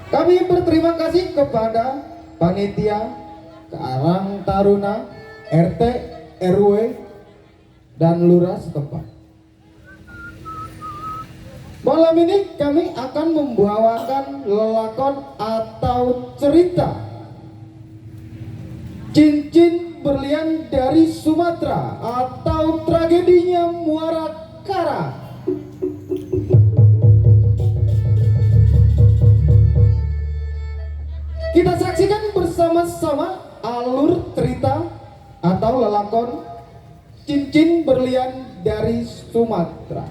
Kami berterima kasih kepada panitia, Karang Taruna, RT, RW, dan lurah setempat. Malam ini kami akan membawakan lelakon atau cerita Cincin Berlian dari Sumatera atau tragedinya Muara Karang. Kita saksikan bersama-sama alur cerita atau lelakon Cincin Berlian dari Sumatera.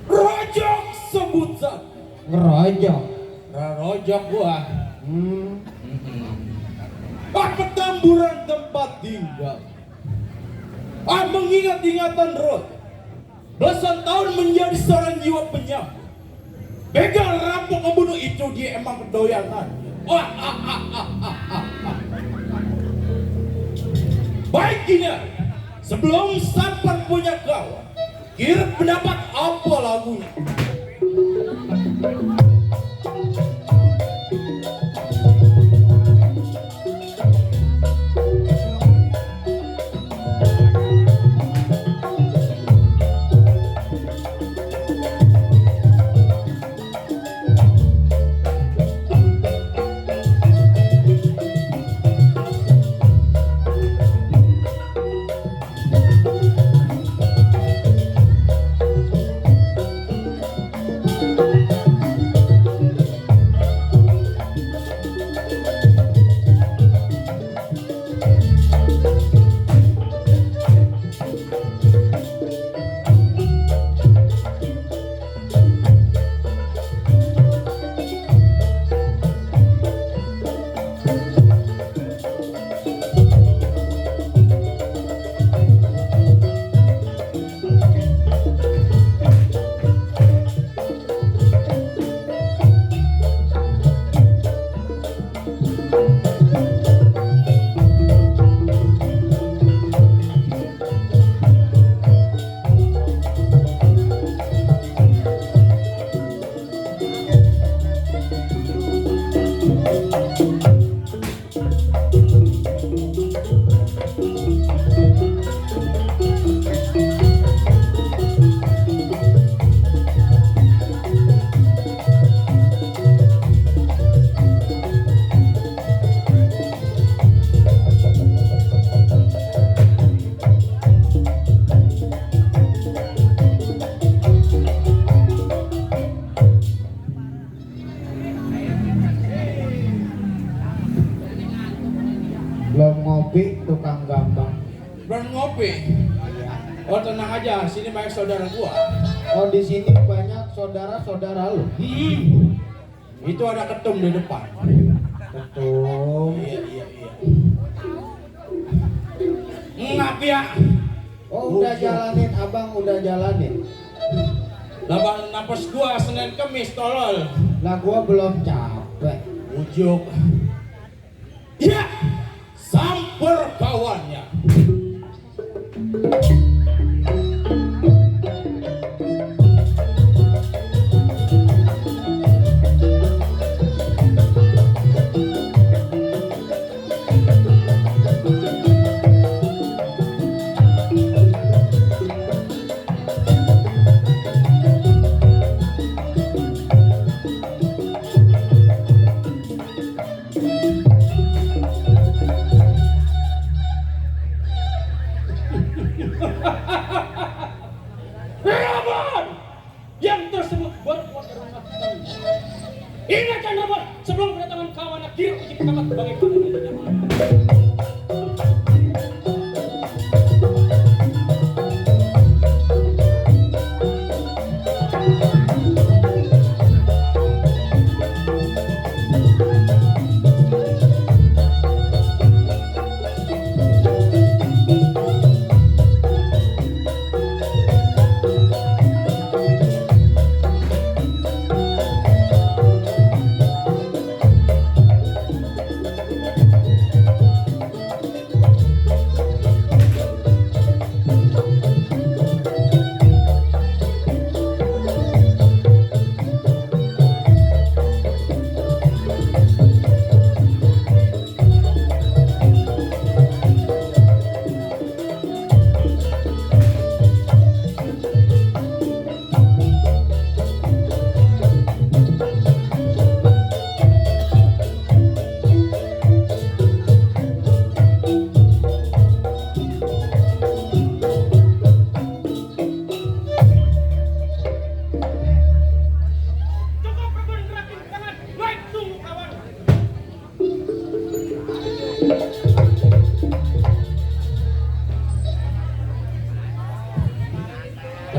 Rojok sebutan. Rojok gua. Petamburan tempat tinggal. Mengingat-ingatan Rod. Belasan tahun menjadi seorang jiwa penyambut. Begal, rampok, membunuh itu dia emang kedoyangan. Baik gini, sebelum sampan punya kawan, kira pendapat apa lagunya? Belum ngopi, tukang gampang. Belum ngopi. Oh tenang aja, sini banyak saudara gua. Oh, di sini banyak saudara-saudara lu. Itu ada ketum di depan. Ketum. Iya. Ngap ya. Oh, udah jalanin, abang udah jalanin. Laban napas gua Senin Kemis tolol. Lah gua belum capek. Ujuk. Ya, samper kawannya. Ingat Chandra, sebelum kedatangan kawan Kira uji pendapat bagaimana dia.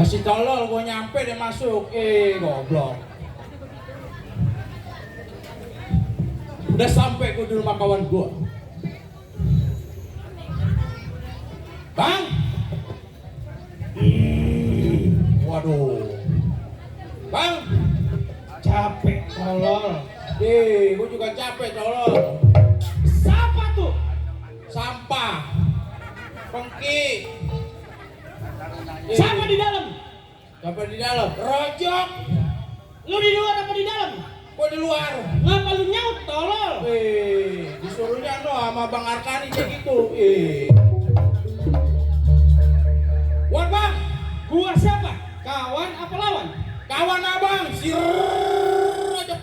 Si tolol gua nyampe dia masuk, goblok. Udah sampai gua di rumah kawan gua. Bang, waduh, bang, Capek tolol. gua juga capek tolol. Siapa tuh? Sampah, pengki. Siapa di dalam? Siapa di dalam? Rojok. Lu di luar apa di dalam? Gua di luar. Ngapa lu nyaut tolol? Disuruhnya no sama Bang Arkani kayak gitu. Wan bang, Gua siapa? Kawan apa lawan? kawan abang si Rojok.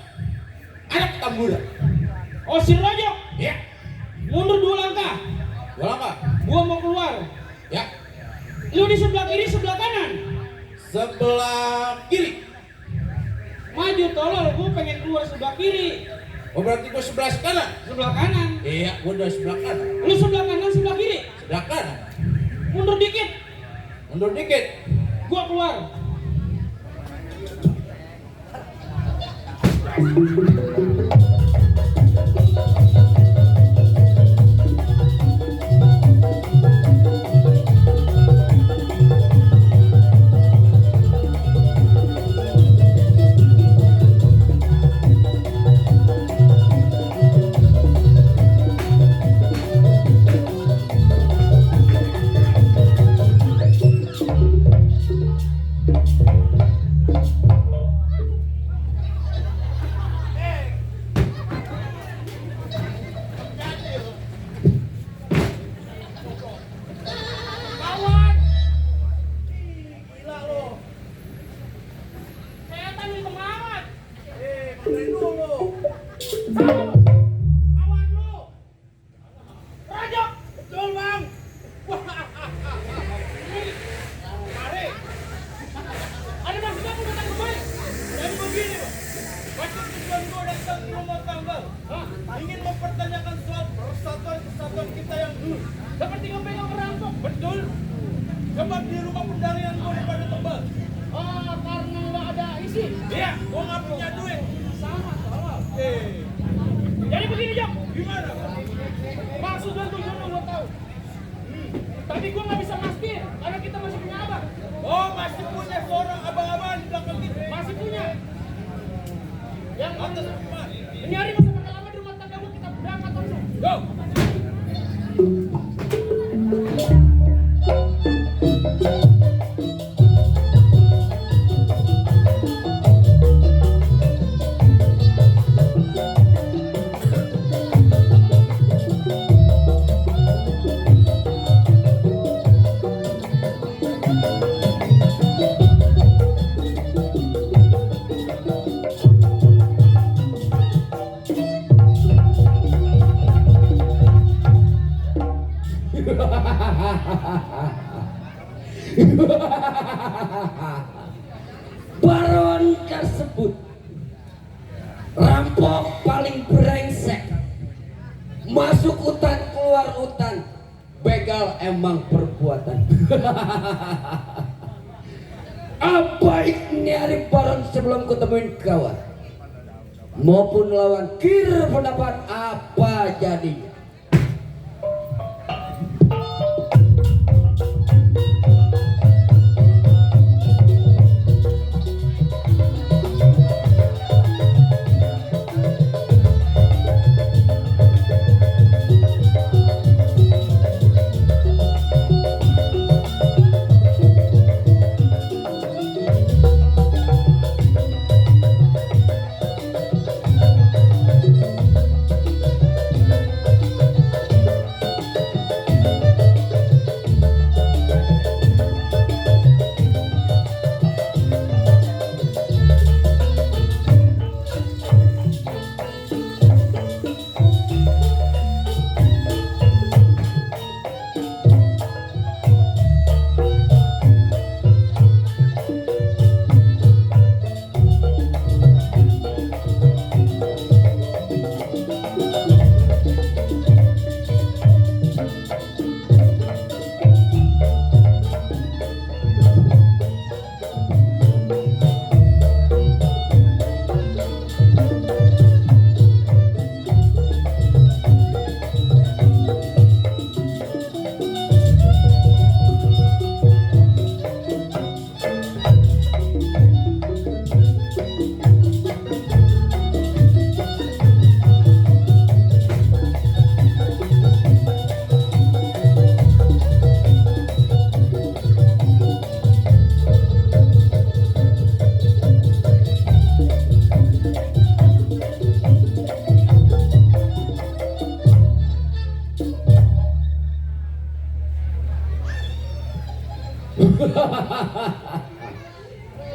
Anak Tambuda. Oh si Rojok. Ya, Mundur 2 langkah. bola apa? Gua mau keluar. Ya, Lu di sebelah kiri, sebelah kanan. sebelah kiri. Maju tolol, gua pengen keluar sebelah kiri. Oh berarti gua sebelah kanan. Sebelah kanan. Iya, gua udah sebelah kanan. Lu sebelah kanan, sebelah kiri. Sebelah kanan. Mundur dikit. Mundur dikit. Gua keluar. Ingin mempertanyakan soal persatuan kita yang dulu. Seperti ngepegang perampok. Betul. Sebab di rumah pendarian gua pada tebal. Oh, karena nggak ada isi. Iya, gua nggak punya duit. Sama tolol. Jadi begini Jok. Gimana? Maksud dan tujuannya gua tahu. Tapi gua nggak bisa mastir karena kita masih punya abang. Oh, masih punya seorang abang-abang di belakang kita. Masih punya. Yang Atas menyari masa pengalaman di rumah tangga kita berangkat langsung. Go. Baron tersebut Rampok paling brengsek. Masuk hutan, keluar hutan. Begal emang perbuatan. Apa nyari barang sebelum ketemuin kawan, maupun lawan kira pendapat apa jadinya.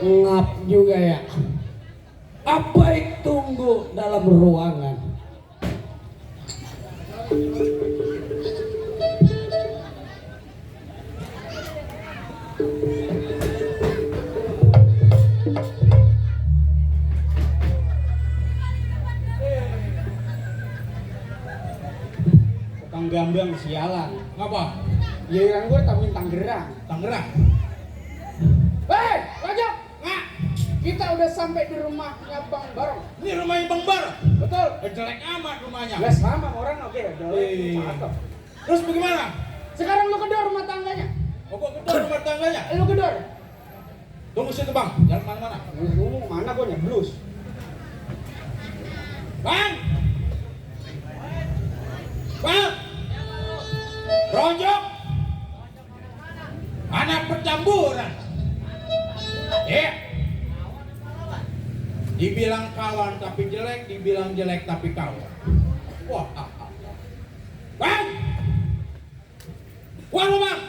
Ngap juga ya. Apa yang tunggu dalam ruangan? Tukang gambang sialan. Ngapa? Ya kan gue tamuin Tangerang. Tangerang. Hei, Rojok! Nah, kita udah sampai di rumahnya Bang Barong. Ini rumahnya Bang Bar. Betul. Jelek amat rumahnya. Gak sama orang oke, Wih. cakep. Terus bagaimana? Sekarang lu kedor rumah tangganya. Oh, kok kedor rumah tangganya? Lu kedor. Tunggu situ Bang, jalan mana-mana. Ngomong mana gue nyeblus. Bang! Bang! Rojok! Anak percampuran. Dibilang kawan tapi jelek, dibilang jelek tapi kawan. Wah, Bang! Wah lu Bang!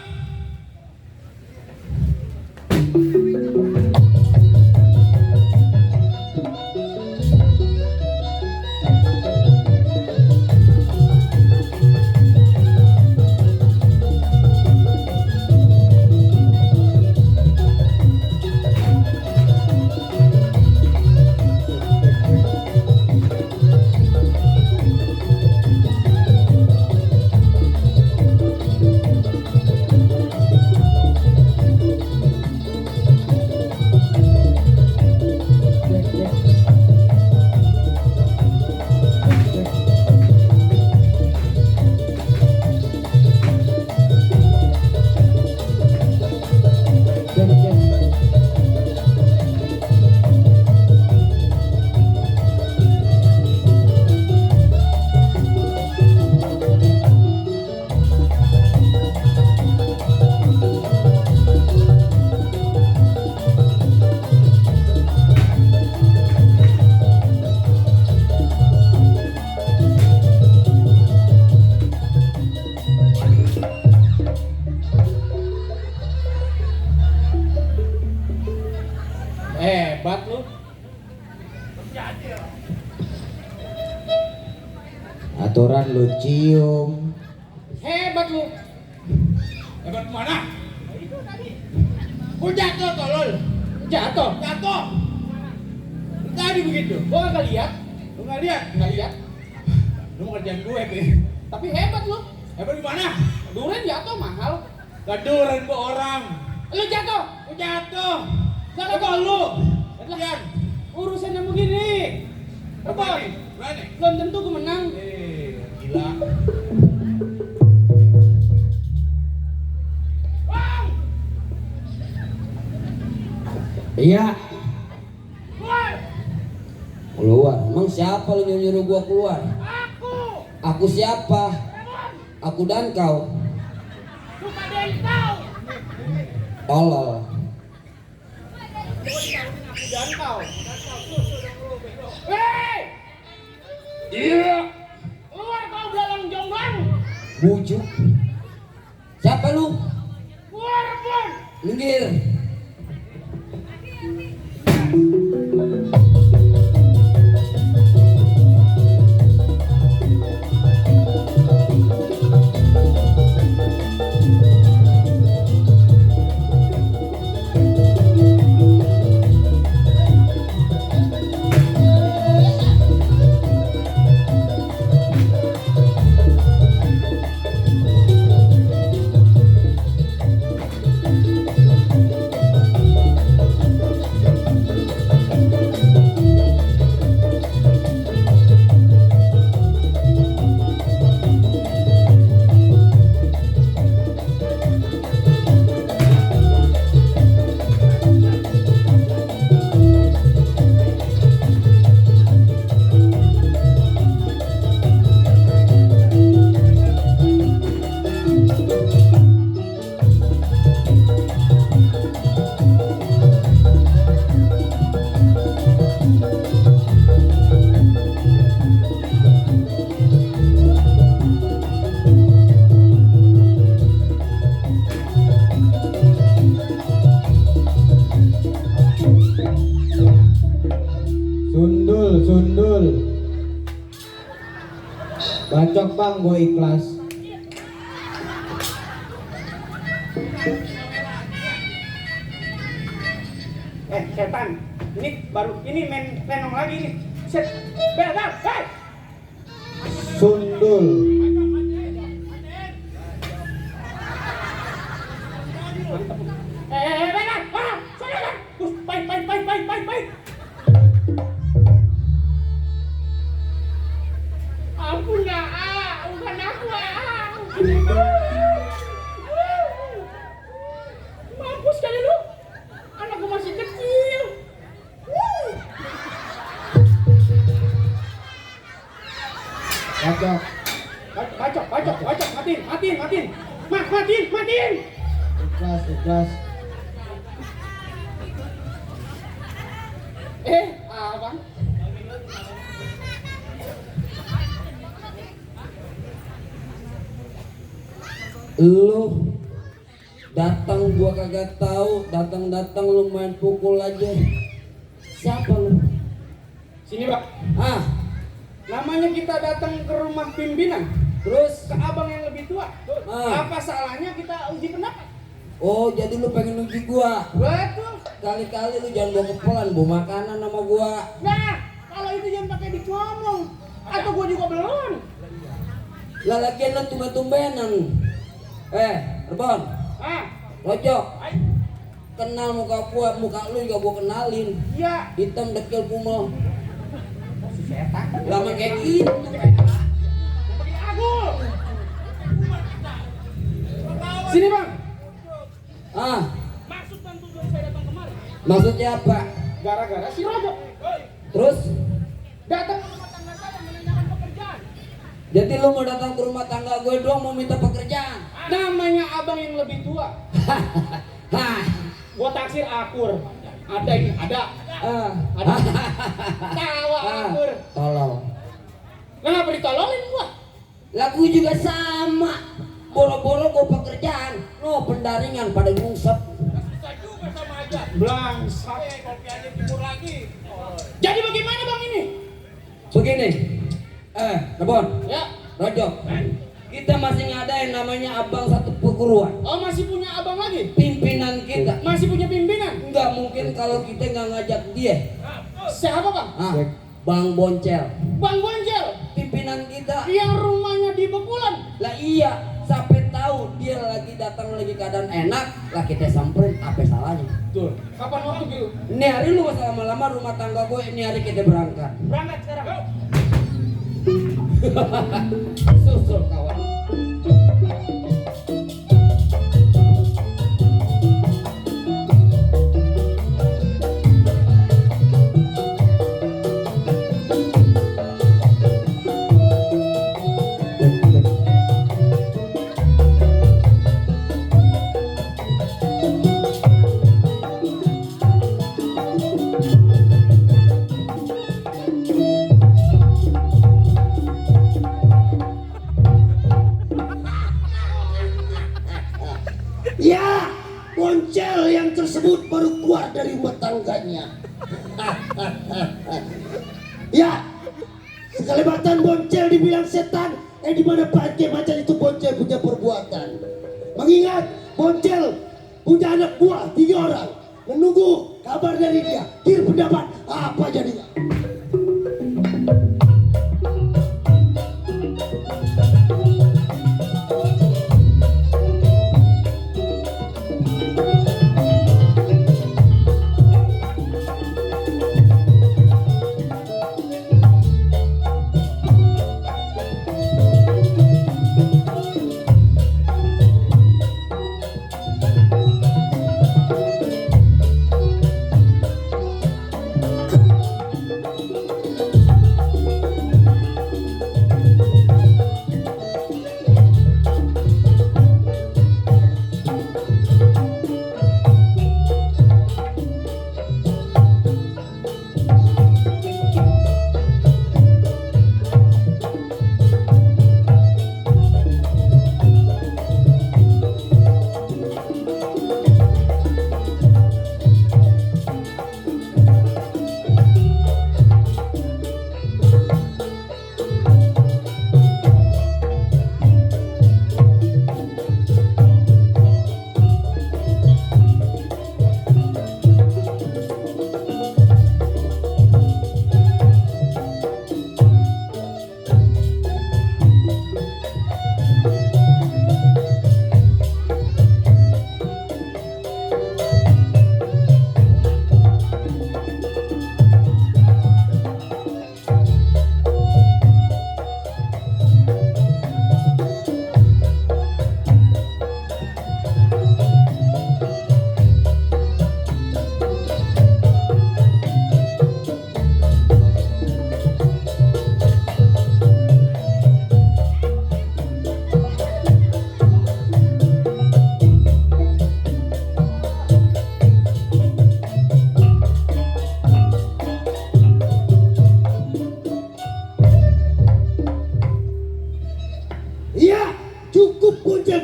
Hebat lu. Aturan lu cium. Hebat lu. Hebat mana? Gua jatuh tolol. Jatuh. Jatuh. Tadi begitu. Gua kagak lihat. nggak lihat? Nggak lihat. Lu mau kerjaan gue, Pi. Tapi hebat lu. Hebat gimana? Durian jatuh mahal. Gak duren gua orang. Lu jatuh. Lu jatuh. Siapa Apa lu? Lihat. Urusannya begini. Apa? Berani? Belum tentu gue menang. Gila. Bang! Iya. Keluar! Keluar. Emang siapa lu nyuruh gua keluar? Aku! Aku siapa? Emon! Aku dan kau. Suka dan kau! Tolol. Aku dan kau. Hei! Iya. Keluar kau belalang jomblang! Bujuk. Siapa lu? Keluar pun! Minggir. Sundul. Bacok bang, gue ikhlas. Setan. Ini baru ini main lenong lagi nih. Set. Bel. Hei! Sundul. Benar. Ah, sana kan. Baik. Ampun dah, bukan aku. Mampus kali lu. Anakku masih kecil. Bacok. Matiin. Matiin. Ikhlas. Abang. Lu datang gua kagak tahu, datang lu main pukul aja. Siapa lu? Sini, Pak. Ah, Namanya kita datang ke rumah pimpinan, terus ke abang yang lebih tua. Apa salahnya kita uji pendapat? oh jadi lu pengen uji gua. Betul. Kali-kali lu jangan bawa kepelan, bawa makanan sama gua. Nah, kalau itu jangan pakai dicomong. Atau gua juga belum. Lah lagian lu tumben-tumbenan. Rebon, Ah, Rojok, kenal muka lu juga gua kenalin. iya. Hitam dekil kumel. Si setan. Lama kayak gitu. Pakai aku. Sini, Bang. Ah, Maksud dan tujuan saya datang kemari. maksudnya apa? Gara-gara si Rojok Terus? datang. Rumah tangga saya menanyakan pekerjaan. Jadi lu mau datang ke rumah tangga gue doang mau minta pekerjaan? Namanya abang yang lebih tua. Hah, Gua taksir akur. Ada ini, ada. ah, Ada. Tawa akur. tolong. Kenapa ditolongin gua? Lagu juga sama. Boro-boro gue pekerjaan. No, pendaringan pada ngungsep. Bisa juga sama aja. Blangsat. Kopi aja timur lagi. Jadi bagaimana Bang ini? Begini. Rebon, Ya. Rojok. Kita masih ngadain namanya abang satu perguruan. Oh, masih punya abang lagi? Pimpinan kita. Masih punya pimpinan? Nggak mungkin kalau kita nggak ngajak dia. Siapa Bang? Ah, Bang Boncel, Bang Boncel pimpinan kita. yang rumahnya di Bekulan. Lah iya, sampai tahu dia lagi datang lagi keadaan enak, lah kita samperin, apa salahnya? Betul. Kapan waktu gitu? Ini hari lu gak lama-lama rumah tangga gue, ini hari kita berangkat. Berangkat sekarang. Susul kawan. Ya, Boncel yang tersebut baru keluar dari rumah tangganya. Ya, sekalibatan Boncel dibilang setan, di mana pakai macam itu Boncel punya perbuatan. Mengingat Boncel punya anak buah 3 orang, menunggu kabar dari dia. Kira pendapat apa jadinya?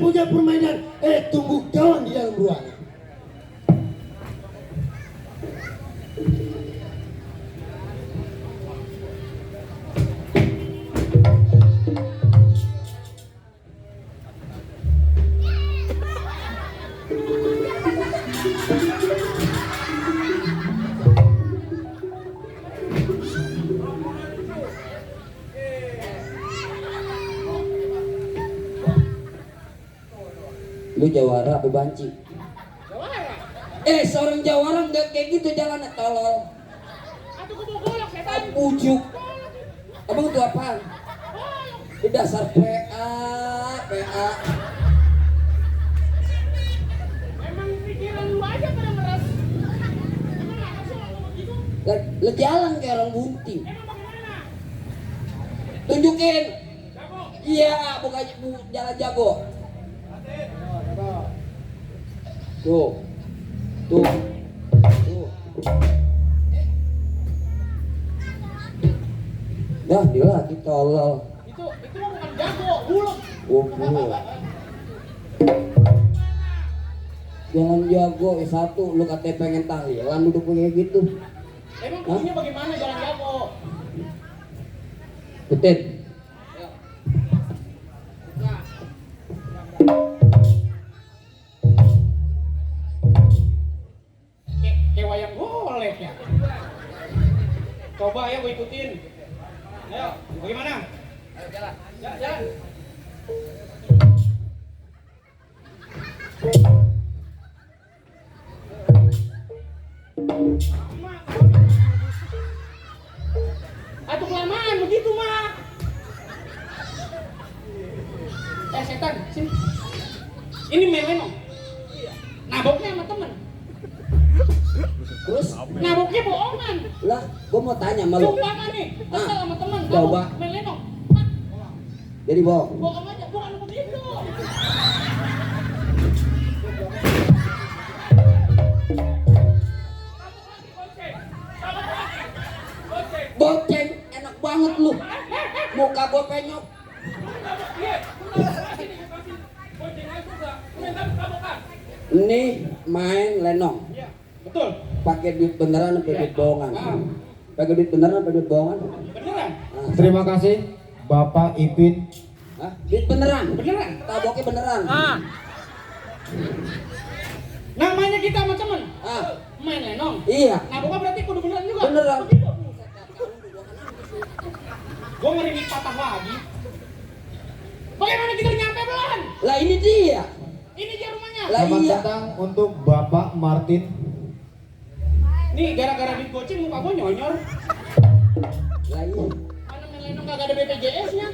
punya permainan, tunggu kawan di dalam ruangan. Lu jawara apa banci? Jawara. Seorang jawara nggak kayak gitu jalannya, tolol. Aduh gua mau golok setan. Pujuk. Abang itu apaan? Di dasar PA. Emang pikiran lu aja pada ngeras. Emang apa sih ngomong begitu? Lah jalan kayak orang bunting. Emang bagaimana? Tunjukin. Jago. Iya, bukan jalan jago. Tuh. Dah, dia lagi tolol. Itu mah bukan jago, buluk. Bulu. Jangan jago, satu lu katanya pengen tahlilan duduk kayak gitu. Emang fungsinya bagaimana jalan jago? Betul. Kayak wayang golek ya. Coba ya gue ikutin. Ayo, bagaimana? Ayo jalan. Jalan. Atuh kelamaan begitu mah. Setan, sini. Ini meleno. Naboknya sama temen. Terus Naboknya bohongan. lah, gua mau tanya sama lu. Sumpah kan nih, kesel sama temen. Coba. Nabok meleno. Jadi bohong. Bohong aja, bukan begitu. Boceng, enak banget lu. Muka gua penyok. Ini main lenong. Iya, betul. Pakai duit beneran apa duit bohongan? Pakai duit beneran apa duit bohongan? Beneran. Ah. Terima kasih Bapak Ipin. Hah? Duit beneran? Beneran. Taboknya beneran. Namanya kita sama temen. Ah, Main lenong. iya. Naboknya berarti kudu beneran juga. Beneran. Begitu. Gua ngeri patah lagi. Bagaimana kita nyampe belum? Lah ini dia. Ini dia rumahnya. Lah Selamat iya. datang untuk Bapak Martin. Nih gara-gara digoceng muka gua nyonyor. Lah iya. Mana main lenong kagak ada BPJS-nya.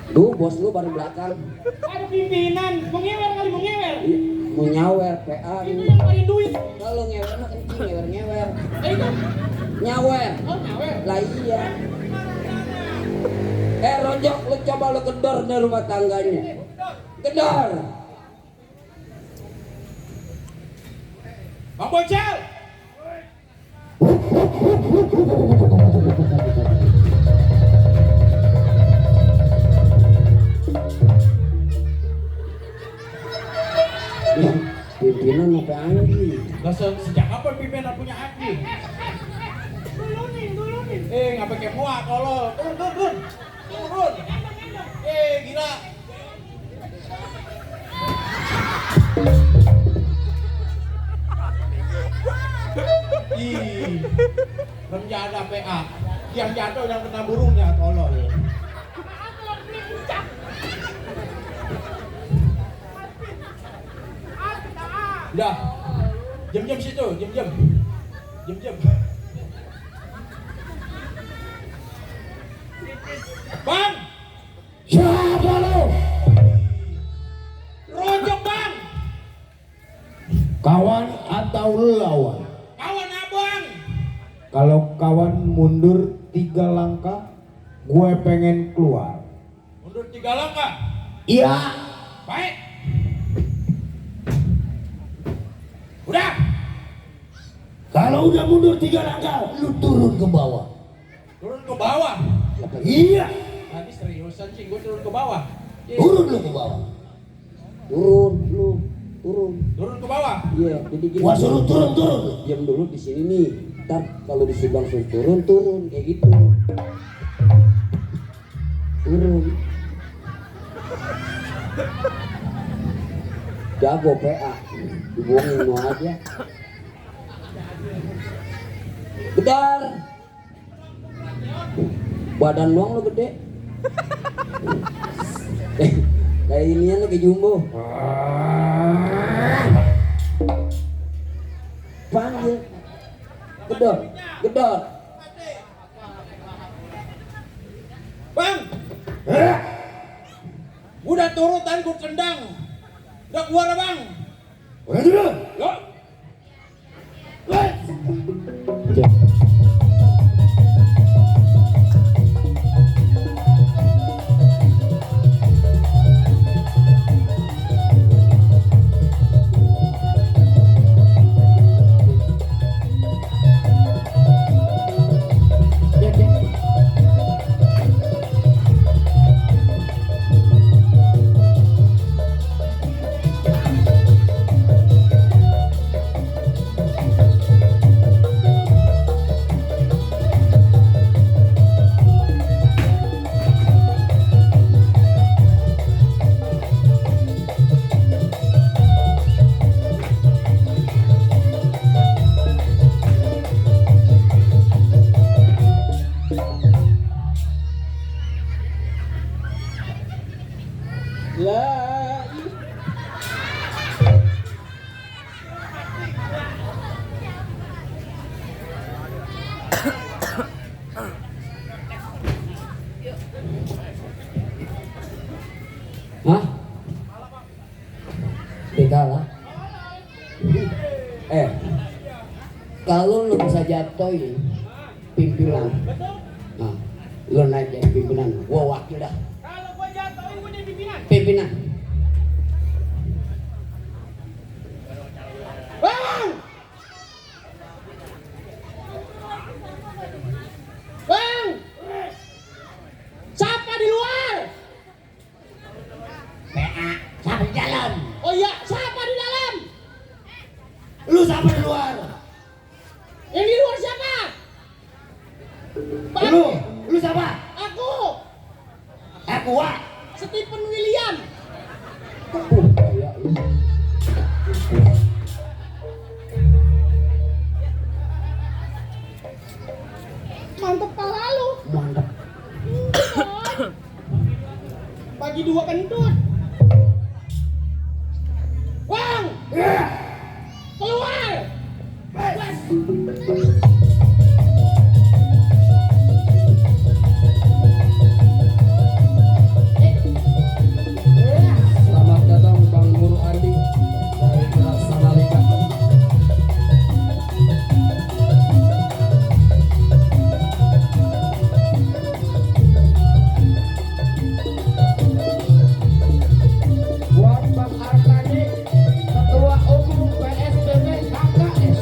Lu bos lu baru belakang. Ada pimpinan, mau ngewer kali mau ngewer. Iya, mau nyawer PA Itu ini. yang paling duit. Kalau ngewer mah kencing ngewer. Itu. Nyawer. Oh ngewer. Lah iya. Rojok lu coba lu gedor dari rumah tangganya. Gedor. Bang Bocel. Pimpinan apa anjing? Lah sejak kapan pimpinan punya hati? Dulunin. Ngapa kayak muak kalau turun. Gila. Ih, menjada PA. Yang jatuh yang kena burungnya tolol. Udah. Jam-jam situ, jam-jam. Bang, Siapa lo? rojok bang. Kawan atau lawan? Kawan abang. Kalau kawan mundur 3 langkah, gue pengen keluar. Mundur 3 langkah. Iya. Baik. Udah. Kalau udah mundur 3 langkah, lu turun ke bawah. Turun ke bawah. Iya. Tadi seriusan sih gue turun ke bawah. Turun lu ke bawah. Turun lu, turun. Turun ke bawah. Iya, jadi gini. Gua suruh turun. Diam dulu di sini nih. Ntar kalau disuruh langsung turun kayak gitu. Turun. Jago PA. Dibohongin mau aja. Gedar. Badan doang lu gede. Kayak inian lu kayak jumbo. Panggil. Gedor. Bang. Udah turutan gue tendang. Udah keluar bang. Udah turun. Yuk. Hah? Kalah. Kalau lu bisa jatuhin pimpinan, nah, lu naik jadi pimpinan, gua wakil dah. Kalau gua jatuhin gua jadi pimpinan. Pimpinan. Bang! Bang! Siapa di luar? Siapa di dalam? Oh iya, siapa di dalam? Lu siapa di luar? Yang di luar siapa? Bang, Lu siapa? aku, Wah. Stephen William. Kayak lu. Mantep pala lu. Mantap. Bagi dua kentut. Bang! Keluar! Selamat datang Bang Guru Andi dari Sanalika. Buat Bang Arkadi, Ketua Umum PSBB KKS.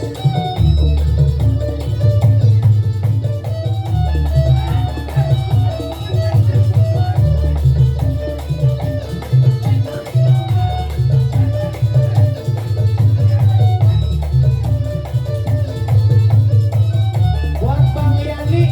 Buat Bang Yani.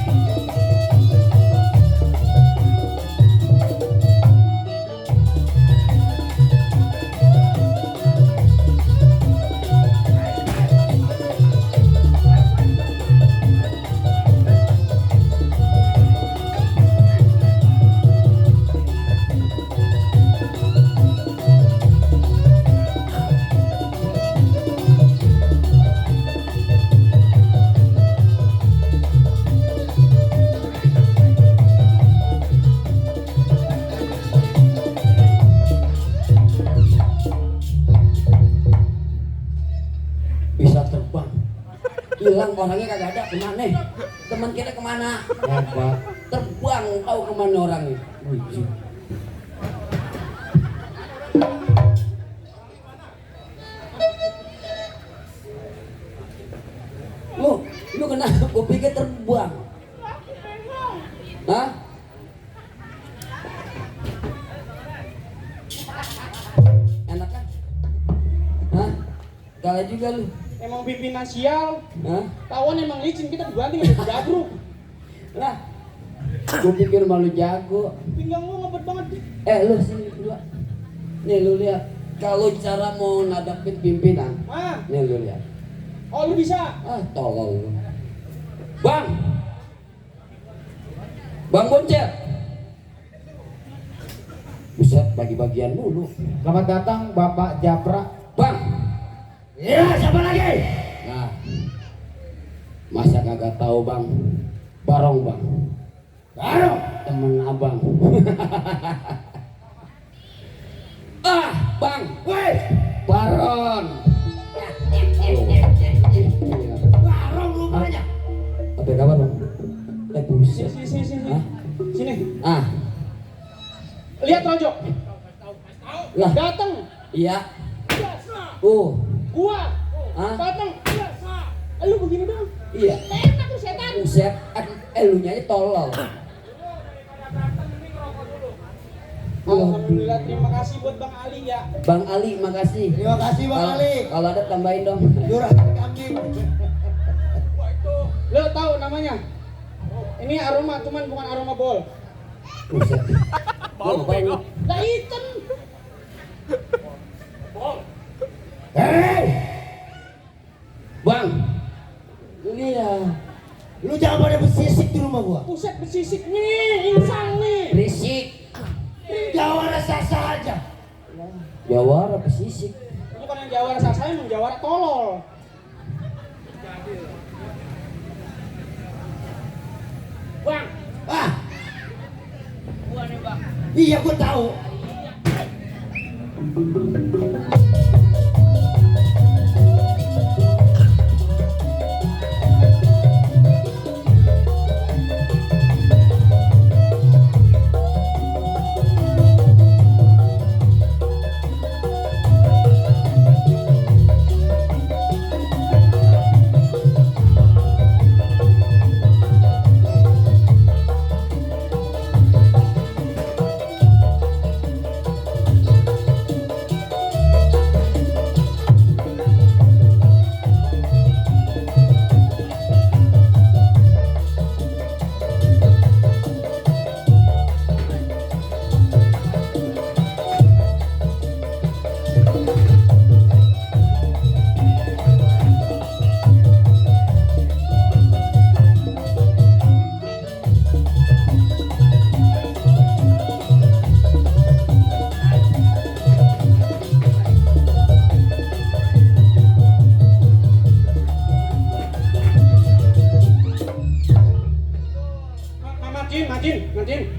Bisa terbang, hilang orangnya kagak ada, kemana? Teman kita kemana? Hebat, terbang tahu kemana orangnya. Wih. Lu kenapa? Gua pikir terbang. Hah? Enak kan? Hah? Kalah juga lu. Emang pimpinan sial. Hah? Tawan emang licin, kita dibanting ada jabruk. Lah, gua pikir malu jago. Pinggang lu ngebet banget. Lu sini dua. Nih lu lihat. Kalau cara mau ngadapin pimpinan, Ah, nih lu lihat. oh lu bisa. Tolol lu. Bang Boncel. Buset, bagi-bagian mulu. Selamat datang Bapak Japra. Bang. Ya, siapa lagi? Nah, masa kagak tahu Bang? Barong Bang. Baru. Temen abang. Bang. Woi, Baron. barong rupanya. Apa kabar Bang? Buset. Sini. Hah? Sini. Lihat Rojo. Lah, Datang. iya. Gua. Hah? Datang. Lu begini dong. Iya. Enak lu setan. Buset, elunya aja tolol. Alhamdulillah, terima kasih buat Bang Ali ya. Bang Ali, makasih. Terima kasih Bang Kalau- Ali. Kalau ada tambahin dong. Juragan kambing. Lo tahu namanya? Ini aroma, cuman bukan aroma bol. Buset. Lu ngapain lu? Lah hitam. Hei, Bang. Ini ya. lu jangan pada bersisik di rumah gua. Buset bersisik nih, insang nih. Berisik. Jawara sah-sah aja. Jawara pesisik. Bukan yang jawara saya, emang jawara tolol. Iya gue tahu.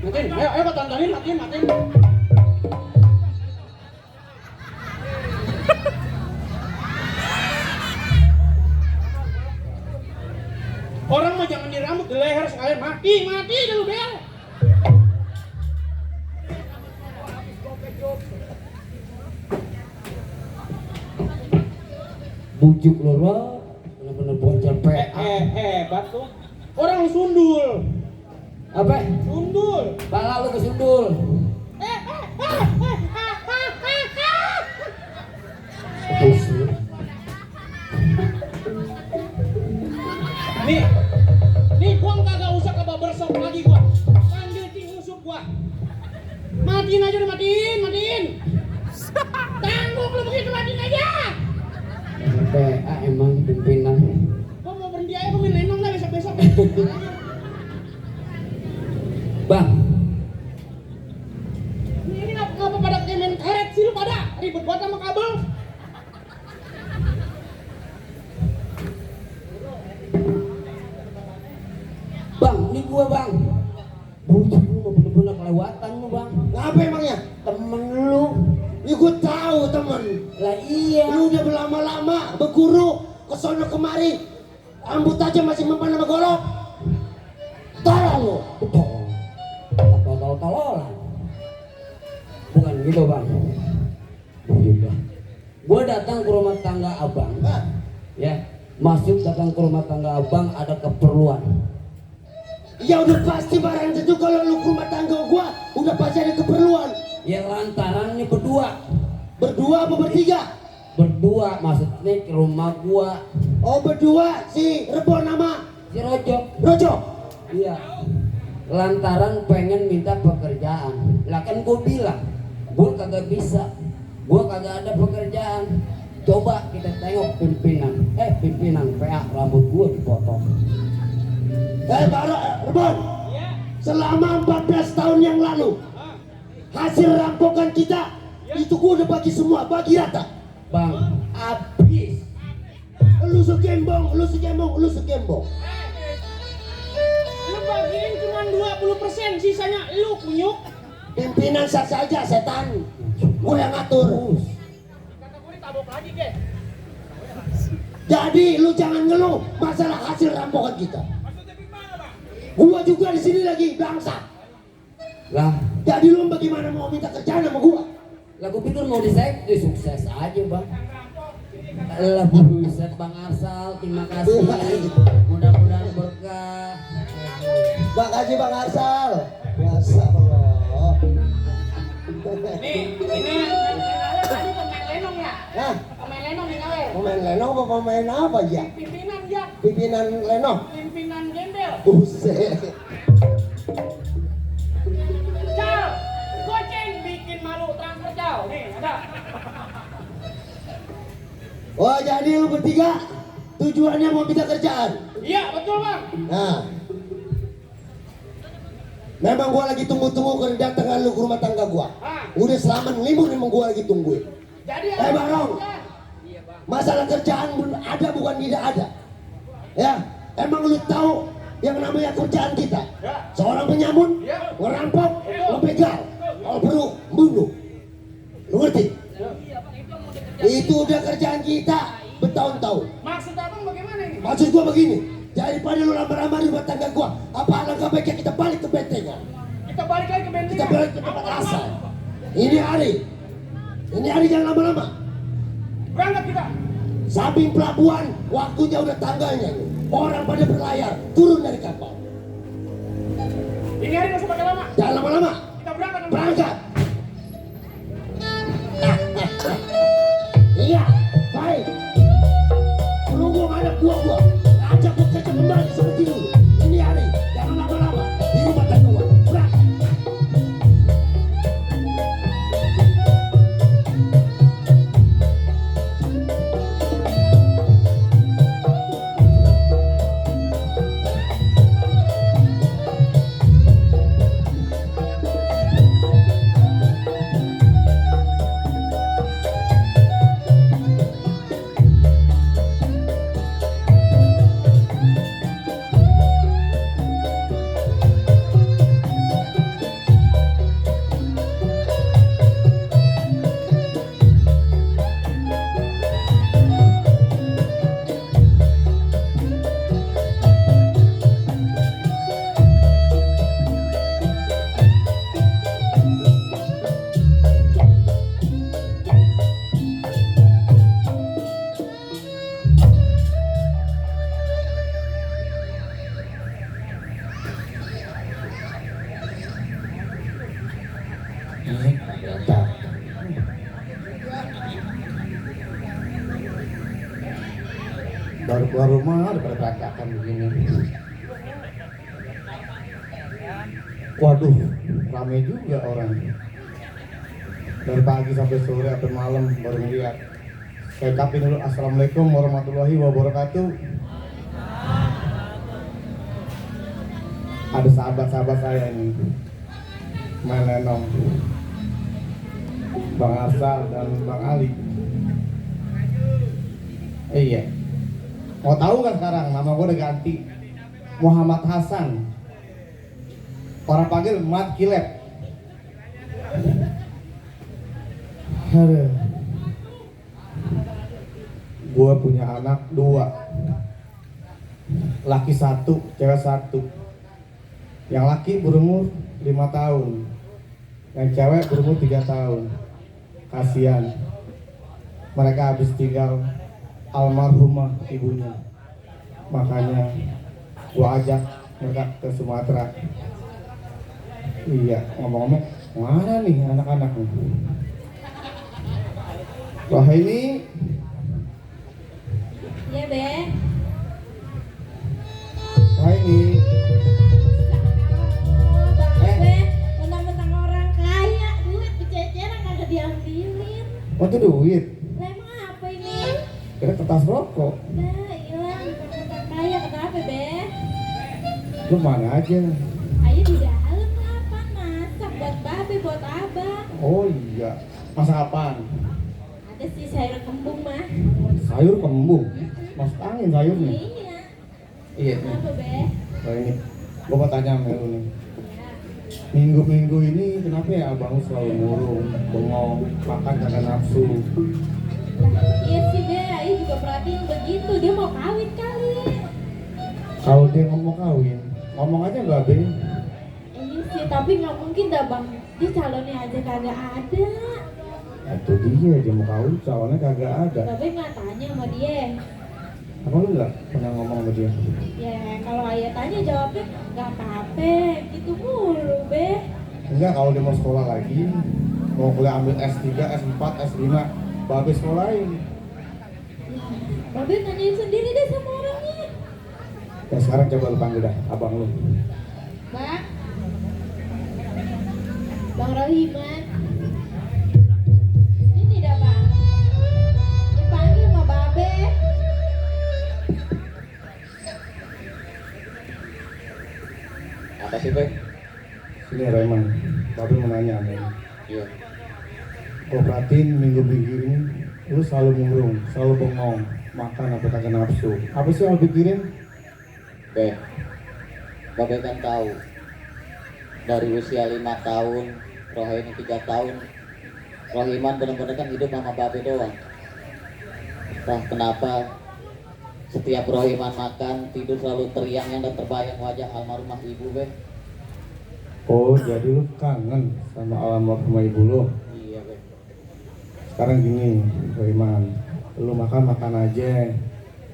Matiin. Ayo Pak tontonin, matiin. Orang mah jangan di rambut, di leher sekalian. Mati dulu bel. Bujuk loro, bener-bener bocor PA. Hebat tuh. Orang sundul. Apa? Sundul. Pala lu kesundul. Pusing. Nih gua kagak usah ke barbershop lagi gua. Panggil tim musuh gua. Matiin aja udah matiin. Tanggung lu begitu matiin aja. PA emang pimpinan. Gua mau berhenti aja gua main lenong lah besok-besok. Bang, Ini ngapa pada kayak main karet sih lu pada? Ribet banget sama kabel. Bang, ini gua bang. Bujuk lu mah bener-bener kelewatan lu bang. Ngapa emangnya? Temen lu. Ya gue tahu temen. Lah iya. Lu udah berlama-lama berguru kesono kemari. Rambut aja masih mempan sama golok. Tolong lu. Betul. Tolol-tololan. Bukan gitu bang. Begitu. Gua datang ke rumah tangga abang. Hah? Ya, masuk datang ke rumah tangga abang ada keperluan. Ya udah pasti barang tentu kalau lu ke rumah tangga gua udah pasti ada keperluan. Ya lantaran ini berdua. Berdua apa bertiga? Berdua maksudnya ke rumah gua. Oh berdua si Rebon nama Si Rojo. Rojo. Iya. Lantaran pengen minta pekerjaan. Lah kan gua bilang, gua kagak bisa. Gua kagak ada pekerjaan. Coba kita tengok pimpinan PA rambut gua dipotong. Rebon. Selama 14 tahun yang lalu hasil rampokan kita itu gua udah bagi semua, bagi rata. Bang, habis. Lu sekembong. Lu bagiin cuma 20%, sisanya lu kunyuk. Pimpinan sah saja setan. Gua yang ngatur. Kata gue ditabok lagi ke. Jadi lu jangan ngeluh masalah hasil rampokan kita. Gua juga di sini lagi bangsa. Lah, Jadi lu bagaimana mau minta kerjaan sama gua? lah gua pikir mau sukses aja bang. Lah buset Bang Arsal, terima kasih. Mudah-mudahan berkah. Makasih Bang Arsal. Biasa Allah. Ini tadi pemain lenong ya? Hah? Pemain lenong nih kawin. Pemain lenong apa pemain apa ya? Pimpinan ya, Pimpinan lenong. pimpinan gembel. Buset. Cal, goceng bikin malu transfer Cal. Nih ada. Oh jadi lu bertiga tujuannya mau minta kerjaan? Iya betul bang. Nah, memang gua lagi tunggu-tunggu kedatangan lu ke rumah tangga gua. Udah selama limun emang gua lagi tungguin. Jadi Bang Rong, masalah kerjaan ada bukan tidak ada. Ya, emang lu tahu yang namanya kerjaan kita? Seorang penyamun, ngerampok, ngebegal. Kalau perlu bunuh. Lu ngerti? Itu udah kerjaan kita bertahun-tahun. Maksud abang bagaimana ini? Maksud gua begini, daripada lu lamar-lamar di rumah tangga gua, apa alangkah baiknya kita balik ke bentengan. Kita balik lagi ke bensinnya. Kita balik ke tempat asal. Ini hari jangan lama-lama. Berangkat kita. Samping pelabuhan, waktunya udah tanggalnya. Orang pada berlayar, turun dari kapal. Ini hari nggak usah pakai lama. Jangan lama-lama. Kita berangkat. Berangkat. Iya, baik. Berhubung anak gua ajak bekerja kembali seperti dulu. Ini hari, jangan lama-lama. Di rumah tangga gua. Berangkat. Baru keluar rumah udah pada berantakan begini. Waduh, ramai juga orang. Dari pagi sampai sore sampai malam baru ngeliat. Saya ucapin dulu assalamualaikum warahmatullahi wabarakatuh. Ada sahabat-sahabat saya ini, Mas Lenong, Bang Arsal dan Bang Ali. Iya. Mau tahu kan sekarang nama gue udah ganti Muhammad Hasan. Orang panggil Mat Kilep. Aduh. Gue punya anak 2, laki 1, cewek 1. Yang laki berumur 5 tahun, yang cewek berumur 3 tahun. Kasihan, mereka habis tinggal almarhumah ibunya. Makanya gua ajak mereka ke Sumatera. Iya, ngomong-ngomong, mana nih anak-anak nih? Wah ini, Iya, Be. wah ini, Bang Be, mentang-mentang orang kaya, duit bececeran kagak diambilin. oh tuh duit, Lah emang apa ini? kira kertas rokok. Nah, hilang mentang-mentang kaya kenapa, Be? Lu mana aja? Ayo di dalam apa? Masak buat babe, buat abang. Oh iya, masak apaan? Ada sih sayur kembung mah. Sayur kembung, masuk angin sayurnya. Iya. Iya. Kenapa, Be? Wah ini, gua mau tanya sama lu nih. Ya. Minggu-minggu ini kenapa ya abang lu selalu murung, bengong, makan kagak nafsu? Iya sih, Be. Ayo juga perhatiin begitu. Dia mau kawin kali. Kalau dia ngomong kawin, ngomong aja nggak be? Iya sih, tapi nggak mungkin dah, Bang. Dia calonnya aja kagak ada. Itu dia mau kawin, calonnya kagak ada. Babe nggak tanya sama dia. Apa lu nggak pernah ngomong sama dia? Ya kalau ayah tanya jawabnya nggak apa-apa gitu mulu, Be. Enggak, kalau dia mau sekolah lagi, mau kuliah ambil S3, S4, S5, babe sekolahin. Babe tanyain sendiri deh sama orangnya. Ya sekarang coba lu panggil dah abang lu. Bang, Bang Rohiman. Ini dah, Bang. Dipanggil sama Babe. Apa sih, Bang? Sini Reman, babe mau nanya nih. Iya. Gua perhatiin minggu-minggu ini lu selalu murung, selalu bengong, makan apa kagak nafsu. Apa sih yang lu pikirin? Bapak kan tahu dari usia 5 tahun Rohani 3 tahun. Rohiman benar-benar kan hidup sama babe doang. Entah kenapa setiap Rohiman makan tidur selalu teriang dan terbayang wajah almarhumah ibu be. Oh, jadi lu kangen sama almarhumah ibu lu. Iya be. Sekarang gini, Rohiman, lu makan aja.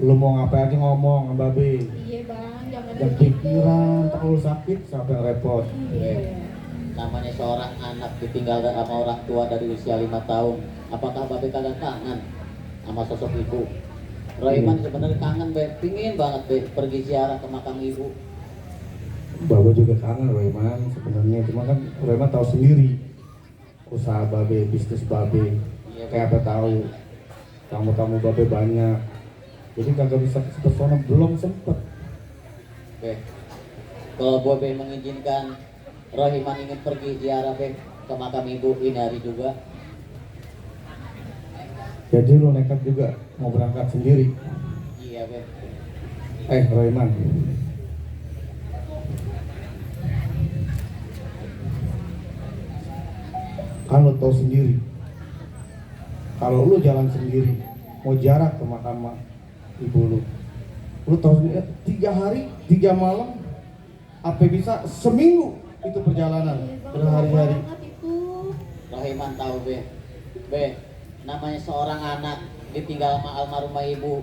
Lu mau ngapain aja ngomong sama babe. Iya bang, jangan Jangan begitu. pikiran, tak lu sakit siapa yang repot. Iya. Namanya seorang anak ditinggalkan sama orang tua dari usia 5 tahun. Apakah babe kagak kangen sama sosok ibu? Rohiman sebenarnya kangen be, pingin banget be pergi ziarah ke makam ibu. Babe juga kangen Rohiman sebenarnya, cuma kan Rohiman tahu sendiri usaha babe, bisnis babe. Iya, Kayak apa tahu tamu-tamu babe banyak. Jadi kagak bisa kesana, belum sempet. Be, kalau babe mengizinkan Rohiman ingin pergi ziarah be ke makam ibu ini hari juga. Jadi lu nekat juga mau berangkat sendiri. Iya be. Rohiman, kan lu tahu sendiri kalau lu jalan sendiri mau jarak ke makam ibu lu tahu sendiri 3 hari 3 malam apa bisa seminggu itu perjalanan Iya, Bang, berhari-hari. jauh banget itu. Rohiman tahu be. Be, namanya seorang anak ditinggal sama almarhumah ibu.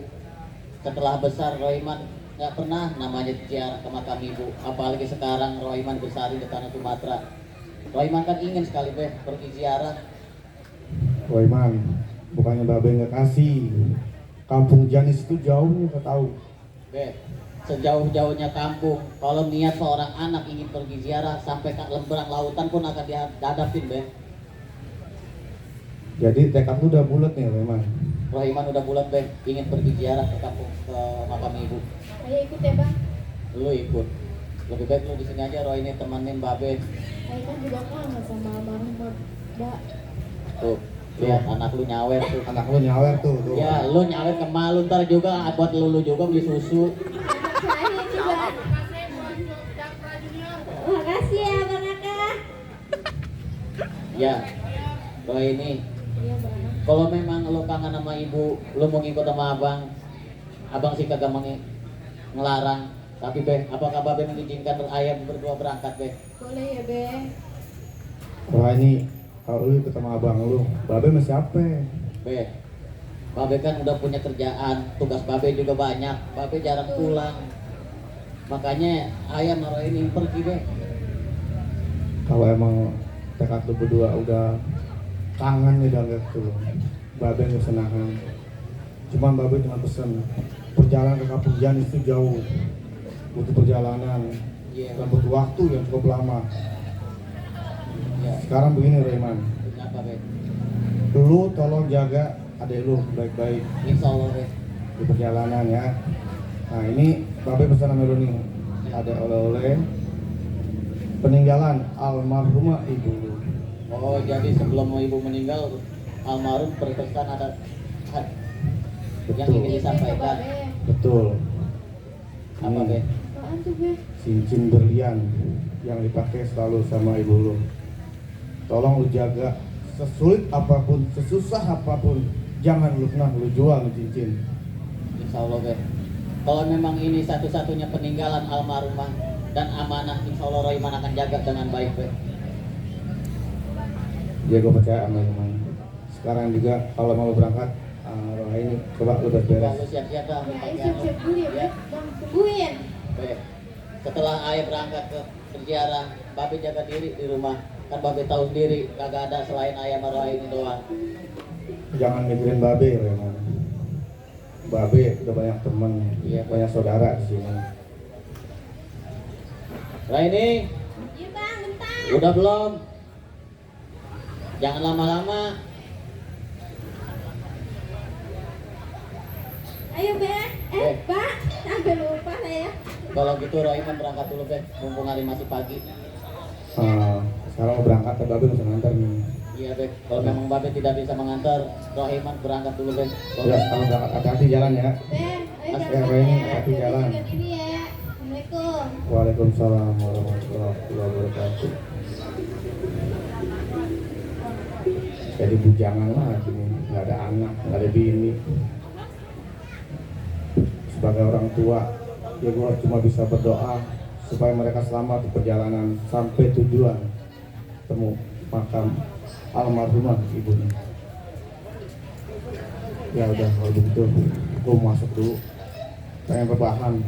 Setelah besar Rohiman nggak pernah namanya ziarah ke makam ibu. Apalagi sekarang Rohiman besar di tanah Sumatera. Rohiman kan ingin sekali be pergi ziarah. Rohiman, bukannya babe nggak kasih, kampung Janis itu jauhnya nggak tahu. Be, sejauh-jauhnya kampung, kalau niat seorang anak ingin pergi ziarah sampai ke lemberang lautan pun akan dihadapin be. Jadi tekad lu udah bulat nih Rohiman. Rohiman udah bulat be, ingin pergi ziarah ke kampung ke makam ibu. Ayo ikut ya bang. Lu ikut. Lebih baik lu di sini aja, Roy ini temenin babe. Ayo kan juga kangen sama almarhum mbak. Tuh, lihat anak lu nyawer tuh. Anak lu nyawer tuh. Ya, lu nyawer ke malu ntar juga buat lu juga beli susu. Saya juga. Makasih ya bang Aka. Ya, Roy ini. Iya bang. Kalau memang lu kangen sama ibu, lu mau ngikut sama abang sih kagak ngelarang. Tapi be, apakah babe mengizinkan ayam berdua berangkat be? Boleh ya be. Wah ini kalau lu ketemu abang lu, babe masih apa? Be, babe kan udah punya kerjaan, tugas babe juga banyak, babe jarang pulang. Makanya ayam naruh ini pergi be. Kalau emang tekad lu berdua udah kangen nih udah tuh, babe nggak senangan. Cuman babe cuma pesen perjalanan ke kampung Janis itu jauh, butuh perjalanan Iya. dan butuh waktu yang cukup lama. Ya, Sekarang begini Rohiman, kenapa be? lu tolong jaga adek lu baik-baik Insya Allah be. di perjalanan ya. Nah ini babe pesan sama lu nih, ada oleh-oleh peninggalan almarhumah ibu lu. Oh, jadi sebelum ibu meninggal, almarhum berpesan ada yang ingin Iya, coba disampaikan. be. Betul. Apa be? Apaan tuh be? Cincin berlian yang dipakai selalu sama ibu lu. Tolong lu jaga, sesulit apapun, sesusah apapun, jangan lu pernah lu jual lu cincin. Insya Allah be. Kalau memang ini satu-satunya peninggalan almarhumah dan amanah, insya Allah Rohiman akan jaga dengan baik be. Ya gue percaya sama lu Man. Sekarang juga kalau mau berangkat, Roh ini coba lu Coba beres. lu siap-siap dah Ya ayo pakaian lu. siap-siap dulu ya be. Ya. Bang tungguin. Be. Setelah ayah berangkat ke berziarah, babe jaga diri di rumah. Kan babe tahu sendiri, kagak ada selain ayah sama Roh ini doang. Jangan mikirin babe, Rohiman. Babe udah banyak temen, Iya. banyak saudara di sini. Roh ini, Iya bang, bentar. udah belum? Jangan lama-lama. Ayo be. Be. Pak, sampai lupa saya. Kalau gitu Rohiman berangkat dulu be, mumpung hari masih pagi. Sekarang mau berangkat, tapi babe bisa ngantar nih. Iya be, kalau memang babe tidak bisa mengantar, Rohiman berangkat dulu be. Ya, kalau berangkat hati-hati jalan ya. Be, ayo Mas, berangkat Roy, ya. hati jalan. Jaga diri ya. Assalamualaikum. Waalaikumsalam warahmatullahi wabarakatuh. jadi bujangan lagi nih, nggak ada anak, nggak ada bini. Sebagai orang tua, ya gue cuma bisa berdoa supaya mereka selamat di perjalanan sampai tujuan, temu makam almarhumah ibunya. Ya udah, kalau begitu gue masuk dulu, pengen rebahan.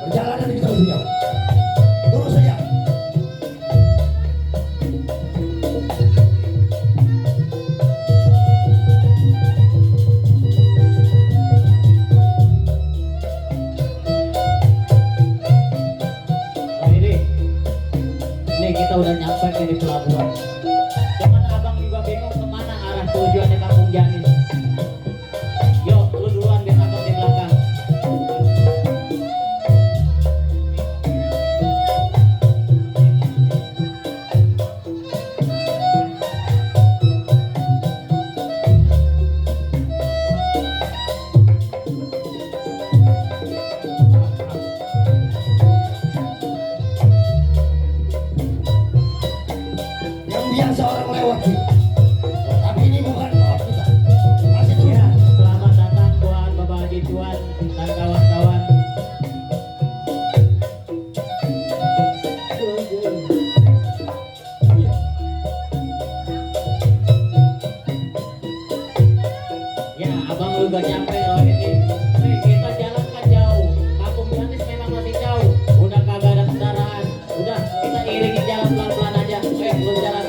Perjalanan kita beliau. Terus saja. Oh ini kita udah nyampe di pelabuhan. Cuman abang juga bingung kemana arah tujuannya Kampung Janis. Yuk, lu duluan biar abang di belakang. Yang biasa orang lewati. Tapi ini bukan maaf kita. Masih terus. Ya, selamat datang buat Bapak Haji Tuan dan kawan-kawan. Ya, abang lu gak nyampe loh ini. Nih, kita jalan kan jauh. Kampung Janis memang masih jauh. Udah kagak ada kendaraan. Udah, kita iringin jalan pelan-pelan aja. Lu jalan.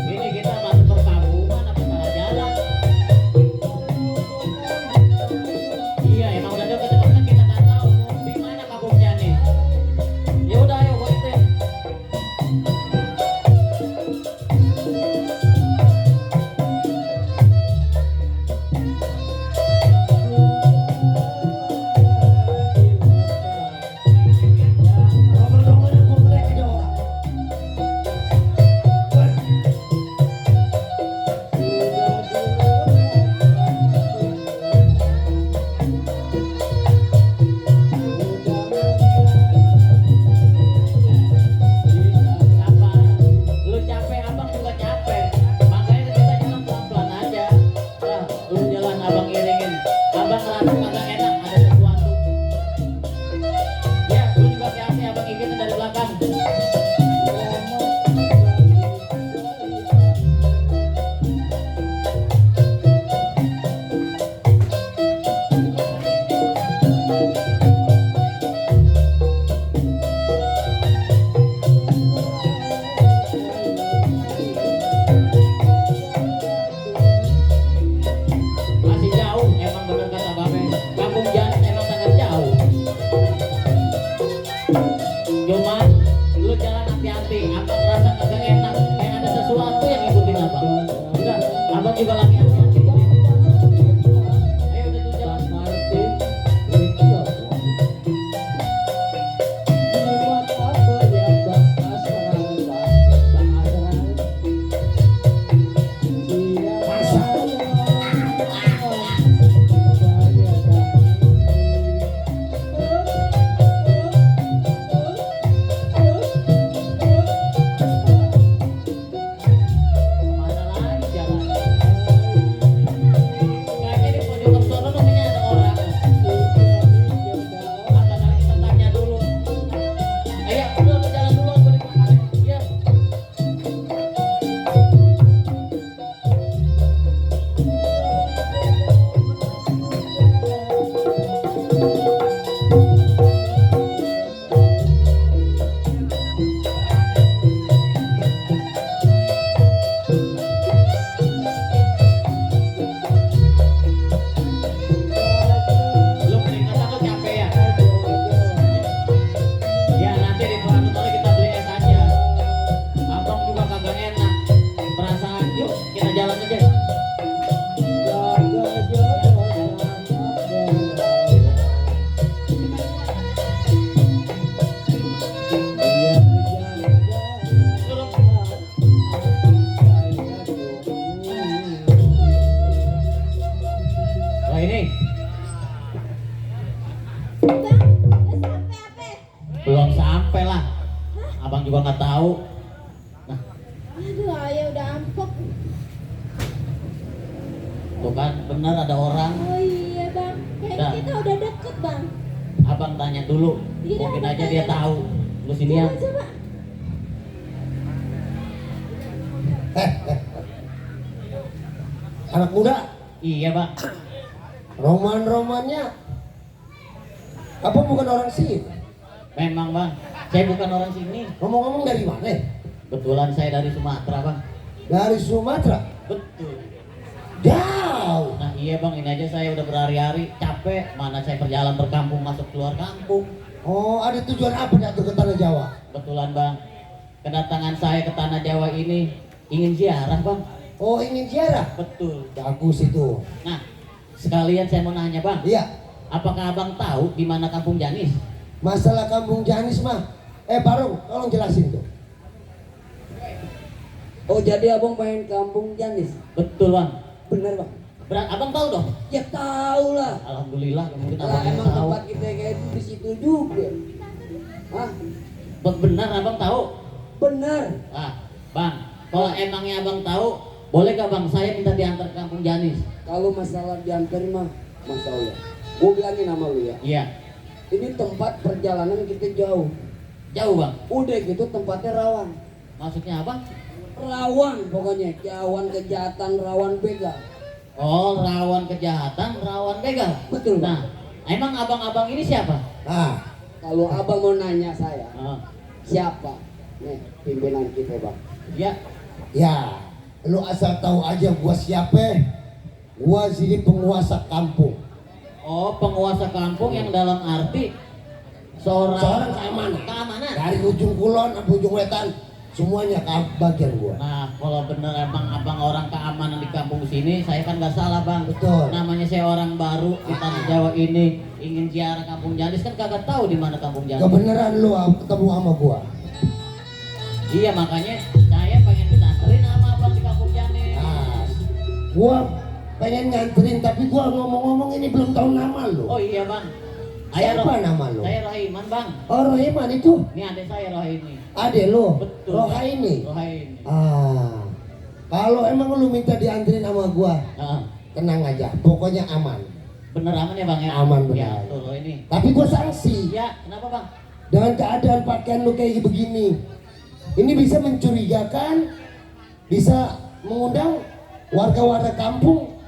Ini kita masuk perkampungan apa salah jalan? Iya, emang udah deket kan kita nggak tahu mau di mana kampungnya nih. Ya udah, ayo buat deh. Kalau berdongeng aku boleh aja orang. Sabar, lu capek, abang juga capek. Makanya kita jalan pelan-pelan aja. Nah, lu jalan abang iringin. Abang ngerasa kagak enak ada sesuatu. Ya, lu juga hati-hati, abang ikutin dari belakang. Masih jauh, emang bener kata Babe. Kampung Janis emang sangat jauh. Cuman lu jalan hati-hati, abang ngerasa kagak enak, kayak ada sesuatu yang ngikutin abang. Udah, abang juga lagi hati-hati. Ayo udah tuh jalan. Mana lagi jalan? kita jalan aja. Lah ini Bang, udah sampai apa? belum sampai lah. Abang juga nggak tahu. Nah, Aduh, ayah udah ampok. tuh kan benar ada orang. Oh iya bang, kayaknya Dah. kita udah deket bang. Abang tanya dulu, Iya, mungkin abang aja dia tanya. tahu. Lu sini ya. Coba. Anak muda, Iya bang. roman-romannya apa bukan orang sini? Memang bang. Saya bukan orang sini. Ngomong-ngomong dari mana? Kebetulan saya dari Sumatera bang. Dari Sumatera. Betul. Jauh. Nah iya bang, ini aja saya udah berhari-hari capek. Mana saya perjalanan berkampung masuk keluar kampung. Oh, ada tujuan apa datang ke tanah Jawa? Kebetulan bang, kedatangan saya ke tanah Jawa ini ingin ziarah bang. Oh, ingin ziarah. Betul. Bagus itu. Nah sekalian saya mau nanya bang, Iya. apakah abang tahu di mana kampung Janis? Masalah kampung Janis mah. Barung, tolong jelasin tuh. Oh jadi abang pengen kampung Janis? Betul bang. Bener bang? Abang tahu dong? Ya tahu lah. Alhamdulillah mungkin Lah abang yang emang tahu. tempat kita kayak itu di situ juga. Hah? Benar abang tahu? Bener. Ah, bang, kalau emangnya abang tahu, boleh gak bang saya minta diantar ke kampung Janis? Kalau masalah diantarin mah, masya Allah. Gue bilangin sama lu ya. Iya, Ini tempat perjalanan kita jauh. jauh bang. Udah gitu tempatnya rawan. Maksudnya apa? Rawan pokoknya. Rawan kejahatan, rawan begal. Oh, rawan kejahatan, rawan begal. Betul bang. Nah, emang abang-abang ini siapa? Nah, Kalau abang mau nanya saya, Ah, siapa? Nih pimpinan kita bang. ya, ya, lu asal tahu aja gua siapa. Gua sini penguasa kampung. oh penguasa kampung yang dalam arti Seorang keamanan. Keamanan. Dari ujung kulon sampai ujung wetan, semuanya bagian gua. Nah, kalau bener emang abang orang keamanan di kampung sini, saya kan nggak salah bang. Betul. Namanya saya orang baru di tanah Jawa ini, ingin ziarah kampung Janis kan kagak tahu di mana kampung Janis. Kebenaran lu ketemu sama gua. Iya makanya saya pengen dianterin sama abang di kampung Janis. Nah, gua pengen nganterin tapi gua ngomong-ngomong ini belum tahu nama lu. Oh iya bang. Siapa nama lu? Saya Rohiman bang. Oh, Rohiman itu Ini adik saya Rohini. adek lu. Betul. Rohaini. Rohini. Ah, kalau emang lu minta dianterin sama gua, Ah, tenang aja, pokoknya aman. bener aman ya bang ya? Aman, benar. Ya, tuh Rohini. Tapi gua sanksi Ya, kenapa bang? dengan keadaan pakaian lu kayak begini. Ini bisa mencurigakan, bisa mengundang warga-warga kampung.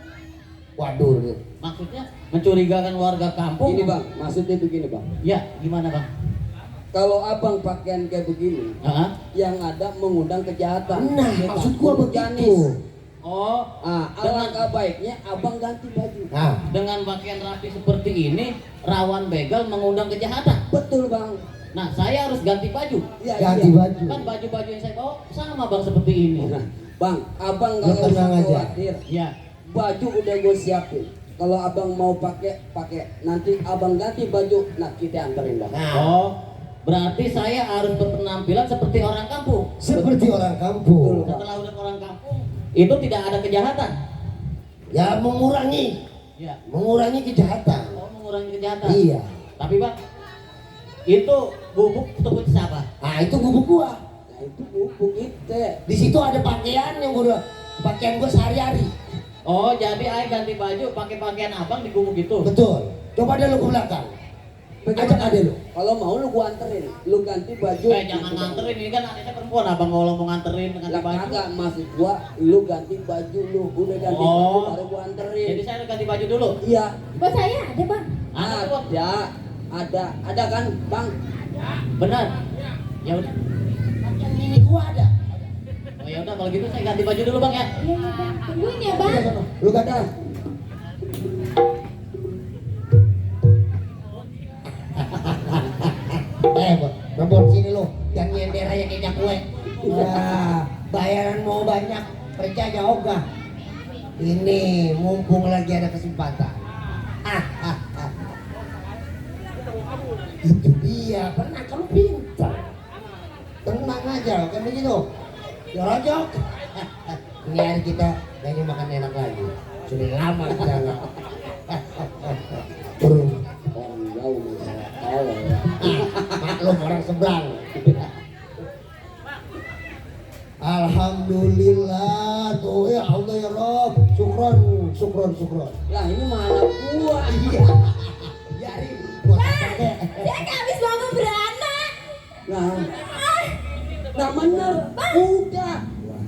Waduh, Maksudnya mencurigakan warga kampung? Ini bang, maksudnya begini bang. Ya, gimana bang? Kalau abang pakaian kayak begini, Ah, yang ada mengundang kejahatan. nah Di maksud gua kampung begitu. Janis. oh, Ah, alangkah baiknya abang ganti baju. Nah, dengan pakaian rapi seperti ini, rawan begal mengundang kejahatan. Betul bang. Nah, saya harus ganti baju. Ya, ganti iya. baju. Kan baju-baju yang saya bawa sama bang seperti ini. Nah, bang, abang Lu nggak usah tenang aja. khawatir. Ya, Baju udah gue siapin. Kalau abang mau pakai nanti abang ganti baju. Nah kita anterin bang. Nah, oh, berarti saya harus berpenampilan seperti orang kampung. seperti orang kampung. Setelah udah orang kampung, itu tidak ada kejahatan. Ya mengurangi Ya, kejahatan. oh mengurangi kejahatan. Iya. Tapi bang, itu bubuk untuk siapa? Nah itu gubuk gua. Nah itu bubuk itu. Di situ ada pakaian yang gua pakaian gua sehari-hari. Oh, jadi ayah ganti baju pakai pakaian abang di gubuk itu. Betul. Coba deh lu ke belakang. Ajak adek lu. Kalau mau lu gua anterin, lu ganti baju. Jangan nganterin, ini kan adiknya perempuan, abang kalau mau nganterin ganti Lah baju. kagak, maksud gua lu ganti baju lu, udah ganti Oh. baju baru gua anterin. Jadi saya harus ganti baju dulu. Iya. Buat saya ada bang. Ada kan bang? Benar. Ya udah. Pakaian ini gua ada. Oh ya udah kalau gitu saya ganti baju dulu bang ya. Iya iya bang. Tungguin ya bang. Lu kata. Rebon sini lu, jangan nyender aja kayak kue. Nah, bayaran mau banyak, percaya ogah. Ini mumpung lagi ada kesempatan. Itu dia, pernah kamu pintar. Tenang aja, kan begitu. Jorok. Ini hari kita lagi makan enak lagi. Sudah lama kita nggak. Orang jauh masalah kalau Maklum orang seberang. Alhamdulillah tuh ya Allah ya Rob. Syukron. lah ini mana gua. Iya. Biarin gua pakai. Dia nggak habis bangun beranak. Nah, nah bener,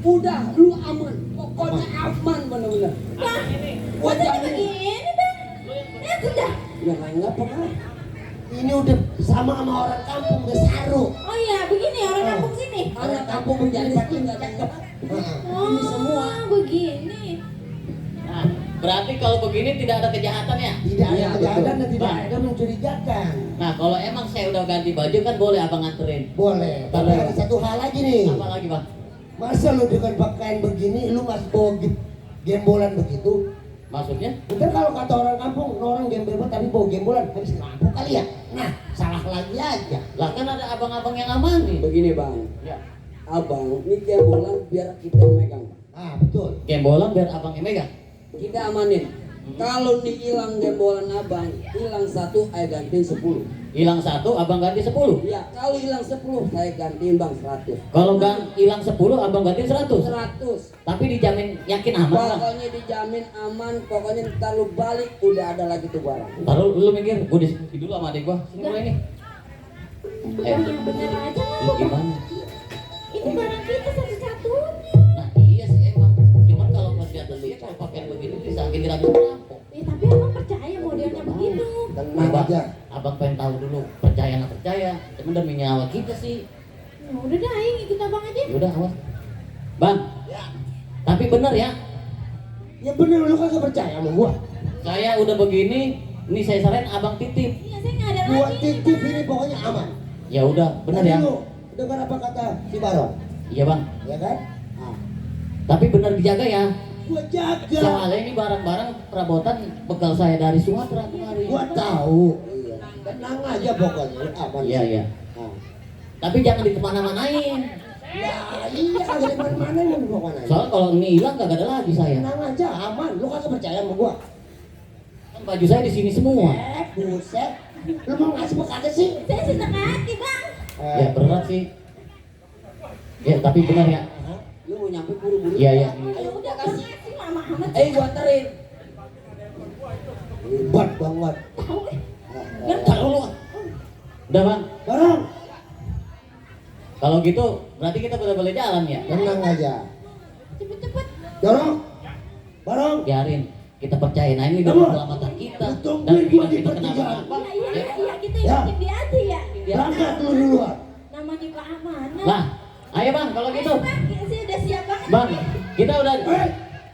udah, lu aman, pokoknya aman bener-bener. Bang, Gua kok jadi jamin. begini bang? Ya sudah. Ya nggak apa-apa. Ini udah sama orang kampung udah saru. Oh iya, begini orang kampung sini. Anak kampung menjadi pasti nggak cakep. Oh, Ini semua. begini. Nah, berarti kalau begini tidak ada kejahatan ya? Tidak ada Iya, kejahatan dan tidak Bang. ada mencurigakan. Nah, kalau emang saya udah ganti baju kan boleh abang nganterin. Boleh. Tapi Boleh. ada satu hal lagi nih. Apa lagi bang? Masa lu dengan pakaian begini lu masih bawa gembolan begitu? Maksudnya? Mungkin kalau kata orang kampung, orang gembel banget tapi bawa gembolan habis lampu kali ya. Nah, salah lagi aja. Lah kan ada abang-abang yang aman nih. Begini bang, Ya. abang, ini gembolan biar kita yang megang. Ah, betul. Gembolan biar abang yang megang. Kita amanin. Kalau nih hilang gembolan abang, hilang 1, saya gantiin 10. Hilang 1, abang ganti 10. Ya, kalau hilang 10, saya gantiin bang 100. Kalau hilang 10, abang ganti 100. 100. Tapi dijamin yakin aman bang. Pokoknya dijamin aman, pokoknya ntar lu balik udah ada lagi tuh barang. Taruh lu mikir, gue diskusi dulu sama adik gua. Sini mulai nih. Bang yang bener aja Lu ngomong. gimana? Ini barang kita satu-satunya. Nah iya sih emang. Cuman kalau kerja dulu ya kalau pakaian begini bisa bikin ragu perampok. Ya tapi abang percaya modelnya begitu. Tenang Abang, aja. abang pengen tahu dulu percaya nggak percaya. Cuman demi nyawa kita sih. Ya udah dah, aing ikut abang aja. Yaudah awas. Bang. Tapi bener ya. Ya bener lu kagak percaya sama gua. Saya udah begini. Ini saya saranin abang titip. Iya, saya nggak ada Gua lagi. titip ini pokoknya aman. Ya udah bener Tadi ya. lu dengar apa kata si Barong? Iya bang. Ya kan? Ah, Tapi bener dijaga ya. gua jaga. Soalnya ini barang-barang perabotan bekal saya dari Sumatera kemarin. Gua tahu. Iya. Tenang aja pokoknya aman. Iya iya. Ah. Tapi jangan dikemana-manain. Ya iya kagak di mana-mana lu pokoknya. Soalnya kalau ini hilang kagak ada lagi saya. Tenang aja aman. Lu kagak percaya sama gua? Kan baju saya di sini semua. Buset. Lu mau ngasih apa kagak sih? Saya senang hati bang. Ya berat sih. Ya tapi benar ya. Lu mau nyampe buru-buru? Iya iya. Ya udah kasih lama amat. Gua anterin. Hebat banget. Tahu eh. Kan taruh lu. Udah bang. Barong, Kalau gitu berarti kita udah boleh jalan ya. tenang aja. Cepet-cepet. Dorong. Barong. Biarin. Kita percaya. Nah ini Kamu, demi keselamatan kita. lu tungguin Dan gua tidak di kita pertigaan. kenapa-napa. Iya, kita Ya. ikutin dia aja ya. Berangkat lu duluan. Namanya keamanan. Lah, ayo bang kalau gitu. Ayo, bang, saya udah siap banget. Bang, kita udah. Eh,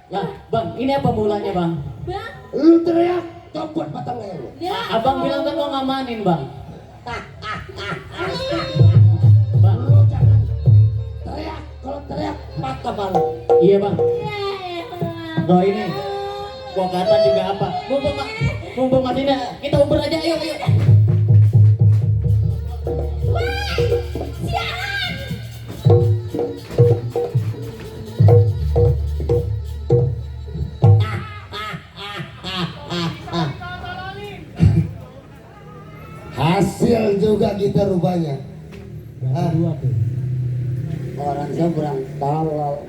Lah, bang, ini apa mulanya bang? Bang, lu teriak copot batang leher lu. ya. Abang bilang kan mau ngamanin bang. Bang, Lu jangan teriak. Kalau teriak patah malu. iya bang. Ya, Bro ini, gua kata juga apa? Mumpung masih ada, kita uber aja, ayo. Wah, sialan. Hasil juga kita rupanya. Hah? Orang seberang tolol.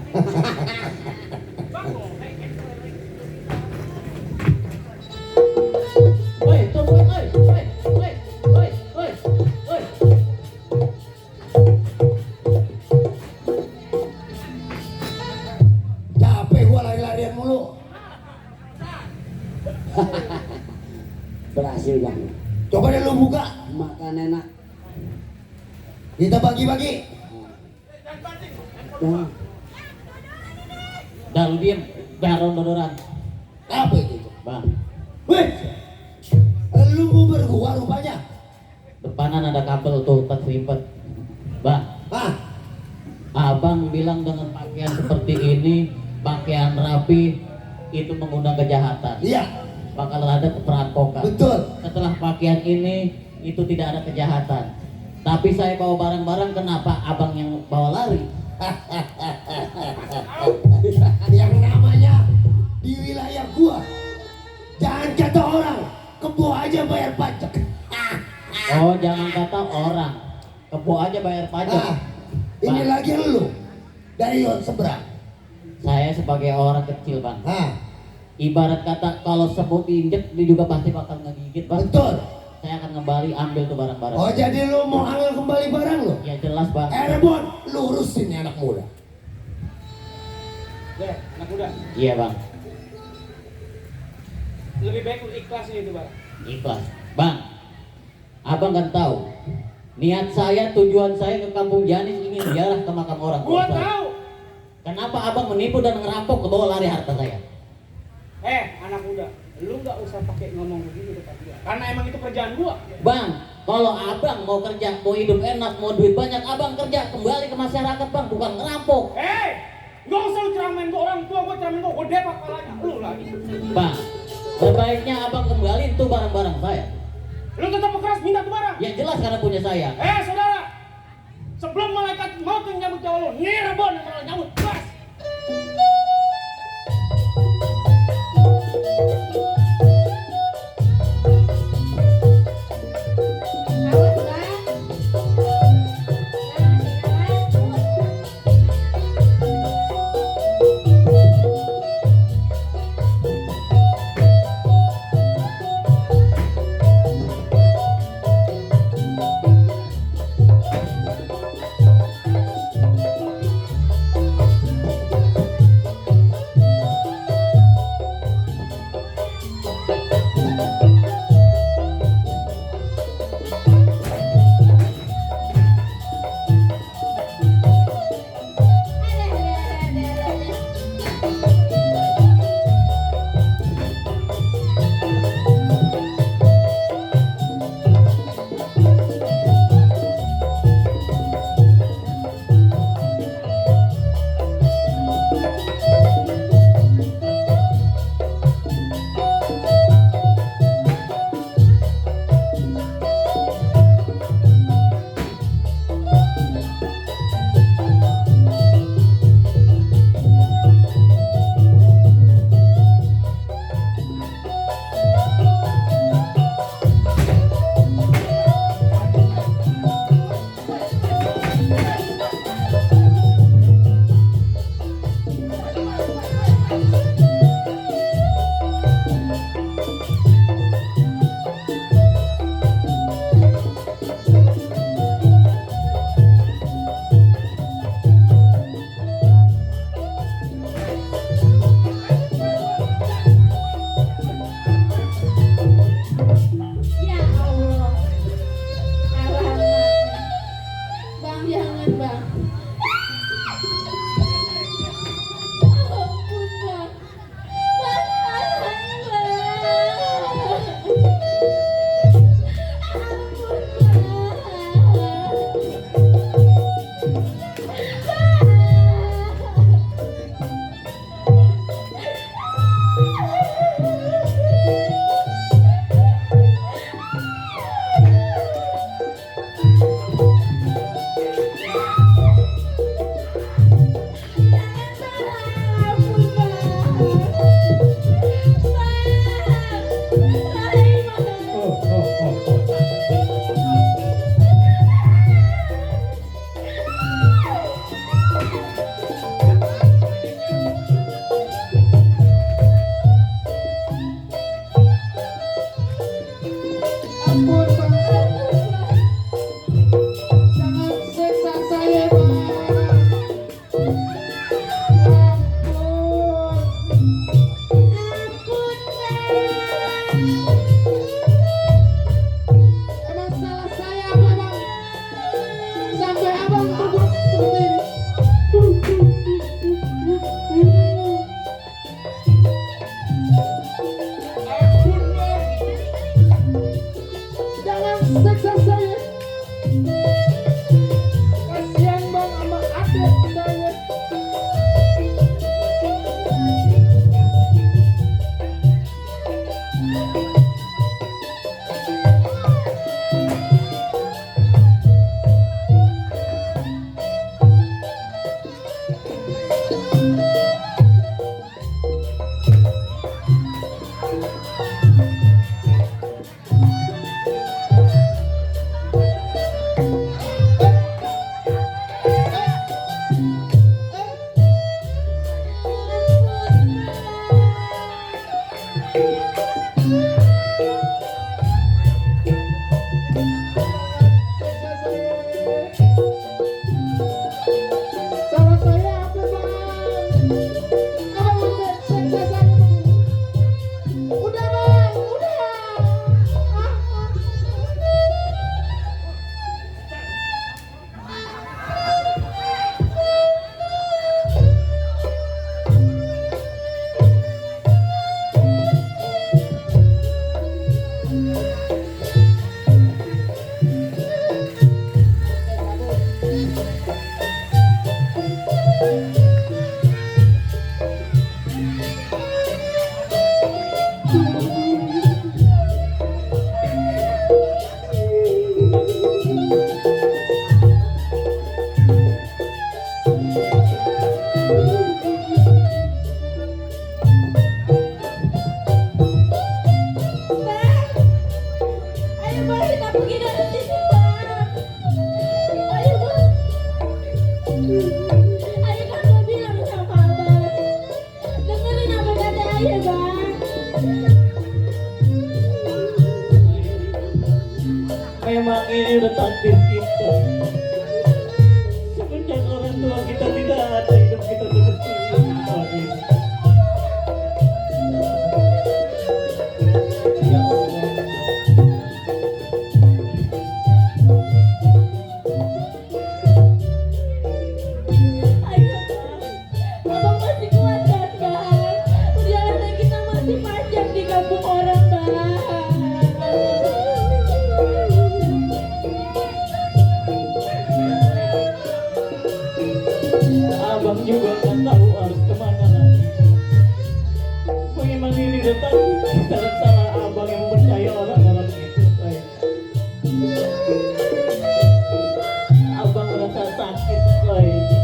Woi, tunggu, woi. Capek gua lari-larian mulu. Berhasil bang. Coba deh lu buka. Makan enak. Kita bagi-bagi. Nah, Dah lu diem, dodoran. Apa itu? Bang, Weh, lu nguber gua rupanya. depanan ada kabel tuh, terlipat. Bang, Hah? abang bilang dengan pakaian seperti ini pakaian rapi itu mengundang kejahatan. Iya, Bakal ada perampokan. betul. Setelah pakaian ini itu tidak ada kejahatan. Tapi saya bawa barang-barang, kenapa abang yang bawa lari? Yang namanya di wilayah gua, jangan kata orang, kebo aja bayar pajak. Oh, jangan kata orang, kebo aja bayar pajak. Ah, ini Bang, lagi lu dari seberang. saya sebagai orang kecil bang, ibarat kata kalau semut diinjek dia juga pasti bakal ngegigit bang. Betul. Saya akan kembali ambil tuh barang-barang. Oh, jadi lu mau ambil kembali barang lu? Ya jelas bang. Rebon, lu urusin nih anak muda. Deh, anak muda. Iya bang, Lebih baik lu ikhlasin itu, Bang. ikhlas. Bang, abang kan tahu niat saya, tujuan saya ke Kampung Janis ingin ziarah ke makam orang tua Gua saya. tahu. Kenapa abang menipu dan ngerampok ke bawah lari harta saya? Anak muda, lu nggak usah pakai ngomong begini depan gua. Karena emang itu kerjaan gua. Bang, kalau abang mau kerja, mau hidup enak, mau duit banyak, abang kerja kembali ke masyarakat bang, bukan ngerampok. Nggak usah lu ceramain gua orang tua, gua ceramain gua depak palanya. Lu lagi. Bang, sebaiknya abang kembaliin tuh barang-barang saya. Lu tetap keras minta tuh barang. Ya jelas karena punya saya. Saudara, sebelum malaikat maut yang nyambut nyawa lu, Nirebon yang kalau nyambut, keras. Awas, Bang. Jangan dilarang. Bang, ayo bang kita pergi dari sini bang. Ayo bang. Ayo kakak bilang sama abang. Dengerin apa kata ayah bang. Memang ini udah takdir kita. Semenjak orang tua kita tidak ada, hidup kita seperti ini. Ya Allah. Ayo bang. Abang masih kuat kan bang. Perjalanan kita masih panjang di kampung orang bang. Abang juga nggak tahu harus kemana lagi. Memang ini udah tahu salah abang yang percaya orang-orang itu. Say. Abang merasa sakit, say. Ini.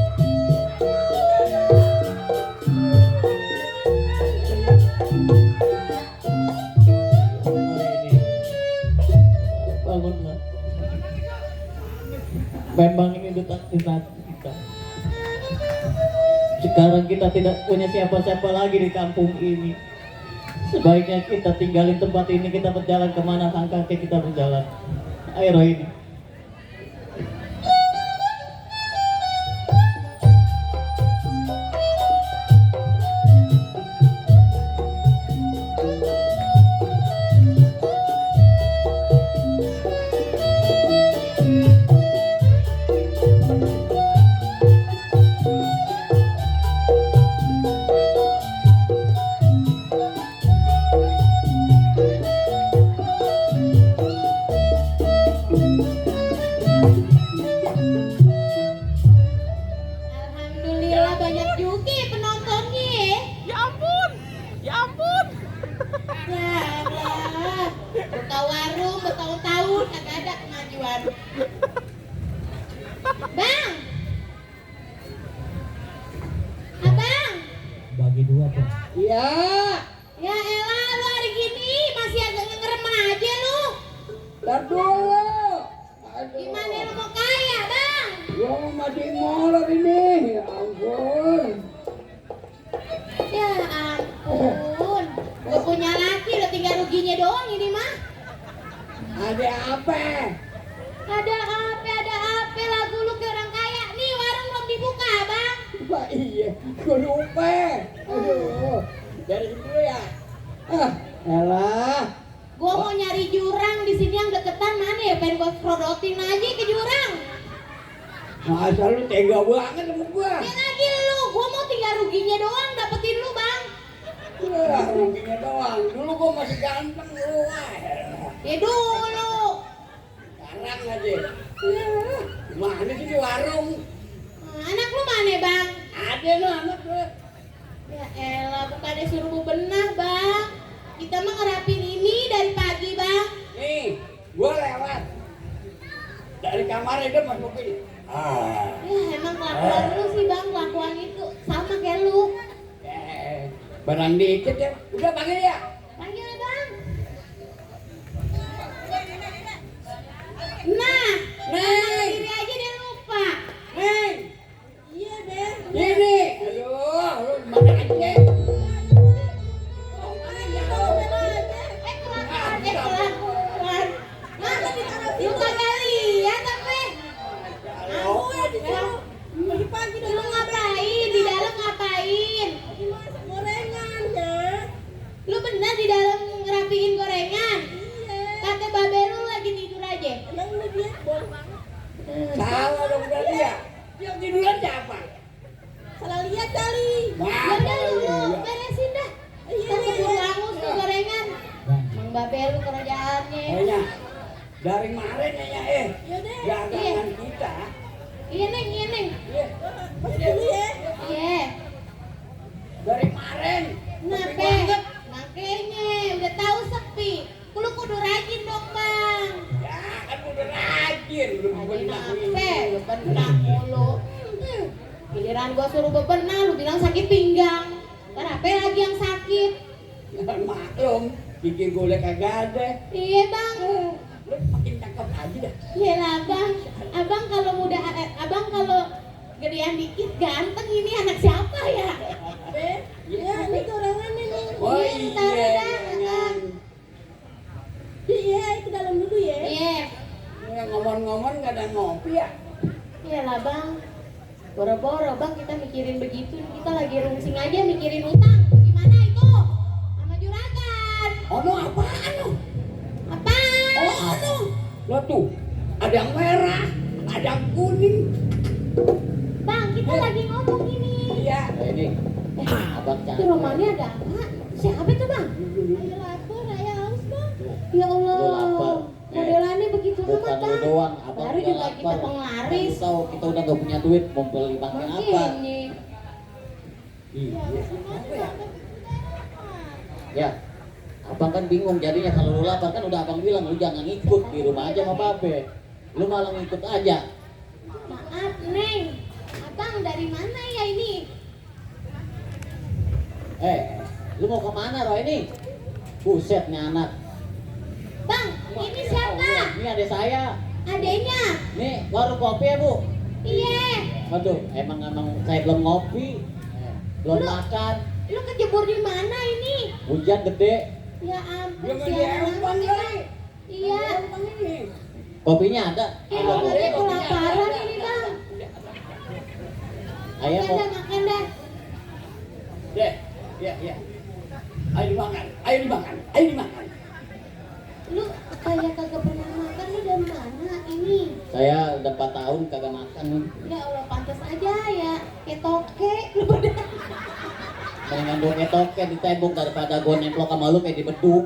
Bangunlah. Memang ini udah takdir kita. Sekarang kita tidak punya siapa-siapa lagi di kampung ini. Sebaiknya kita tinggalin tempat ini, kita berjalan kemana sang kakek kita berjalan. Ayo Rohini. Alhamdulillah banyak juga ya penontonnya ya. Ya ampun. Ya ampun. Ya Allah. Buka warung bertahun-tahun kagak ada kemajuan. Bang. Abang. Bagi dua Pak. Iya. Ya elah lu hari gini masih agak ngerem aja lu. Ntar dulu. Gimana lu mau kaya bang? Gua mau mati molor ini. Ya ampun. Ya ampun. Gue punya laki udah tinggal ruginya doang ini mah. Ada apa? Ada apa lagu lu ke orang kaya. Nih warung belum dibuka bang. Pak iya. Gua lupa. Aduh. Dari dulu ya. Ah, elah. Gue mau nyari jurang di sini yang deketan mana ya? Pengen gue prodotin aja ke jurang. Masa lu tega banget sama gua? Ya lagi lu, gue mau tinggal ruginya doang dapetin lu bang. Wah, ruginya doang. Dulu gua masih ganteng lu. Ya dulu. Sekarang aja. Mana sih di warung? Anak lu mana bang? Ada lu anak lu. Ya elah, bukannya suruh bebenah bang. Kita mah ngerapin ini dari pagi bang. Nih, gua lewat. Dari kamarnya dia masuk ini. Ah. Ya emang kelakuan lu sih bang, kelakuan itu sama kayak lu. Barang dikit ya. Udah panggil ya. Panggil ya bang. Nah, Neng. diri aja dia lupa. Neng. Iya deh. Ini. Aduh, lu mana aja. Kelakuan. Nah, lu kagak lihat apa? Pagi-pagi lu ngapain? Di dalam ngapain? Gorengan ya. Lu bener di dalam ngerapiin gorengan? Iya. Kata babe lu lagi tidur aja. Emang lu dia bohong banget. Salah dong berarti ya. Yang tiduran siapa? Salah lihat kali. Wah, Udah lu iya. beresin dah. Kita keburu hangus tuh gorengan. Mang babe lu kerjaannya. Kayaknya dari kemarin ya Yaudah. dagangan kita. Iya neng, iya neng. Iya. Iya. Dari kemarin kemarin. Kenapa? Makanya udah tahu sepi. Lu kudu rajin dong bang. Ya kan udah rajin. Belum bebenah Kenapa? Lu bebenah mulu. Giliran gua suruh bebenah, lu bilang sakit pinggang. Kenapa lagi yang sakit? Maklum, bikin golek kagak ada. Iya bang. Lu makin cakep aja dah. Iya lah bang. Abang kalau abang kalau gedean dikit ganteng, ini anak siapa ya? Ya ini gorengan ini. Oh Taruh iya. dah. Iya, itu dalam dulu ya. Iya. Ya, ngomong-ngomong gak ada ngopi ya. Iya lah bang. Boro-boro bang kita mikirin begitu. Kita lagi rungsing aja mikirin utang. Gimana itu? Sama juragan. Ono apaan lo? Apa? Oh ono. Lo tuh, ada yang merah, ada yang kuning. Bang kita lagi ngomong ini. Iya. Nah, ini abang Itu cantik. rumahnya ada apa? Siapa itu bang? Ayo lapar, ayo haus bang. Ya Allah. Lu lapar. Modelannya begitu Bukan amat lu bang. doang, abang Baru juga juga kita lapar. penglaris. Kan tahu kita udah gak punya duit, mau beli makan apa? Makanya. Iya. Ya, abang kan bingung jadinya kalau lu lapar kan udah abang bilang lu jangan ikut di rumah aja sama babe. Lu malah ngikut aja. Maaf Neng. Abang dari mana ya ini? Lu mau kemana Roy ini? Buset nih anak. Bang, ini siapa? Ini adik saya. Adenya. Nih warung kopi ya bu. Iya. Aduh, emang saya belum ngopi, belum Lu- makan. Lu kejebur di mana ini? Hujan gede. Ya ampun, Belum ada sialan empang banget, kali. Bang. Iya. Kopinya ada. Ih, lu tadi kelaparan ini bang. Ayah Makan mau. dah, makan dah. Ya, ya, ya. Ayo dimakan, ayo dimakan, ayo dimakan. Lu kayak kagak pernah makan, lu dari mana ini? Saya udah 4 tahun kagak makan nih. Ya Allah, pantas aja ya. Kayak toke. Lu pada. Mendingan gue ngetoke di tembok daripada gue nemplok sama lu kayak di beduk.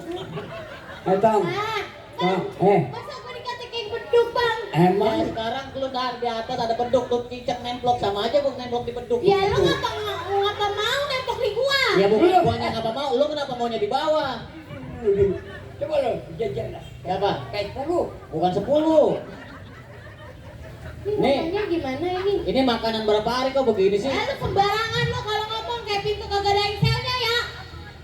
Tong. Nah, Tong, masa gue dikata kayak beduk bang? emang Nah, sekarang lu di atas ada beduk tuh cicak nemplok sama aja gue nemplok di beduk. Ya lu begitu. ngapa mau nempok di gua? Ya bukan guanya apa mau, lu kenapa maunya di bawah? coba lo jajan dah. Siapa? Kayak 10. Bukan 10. Ini Nih. makannya gimana ini? Ini makanan berapa hari kok begini sih? Lu sembarangan lu kalau ngomong kayak pintu kagak ada engselnya ya.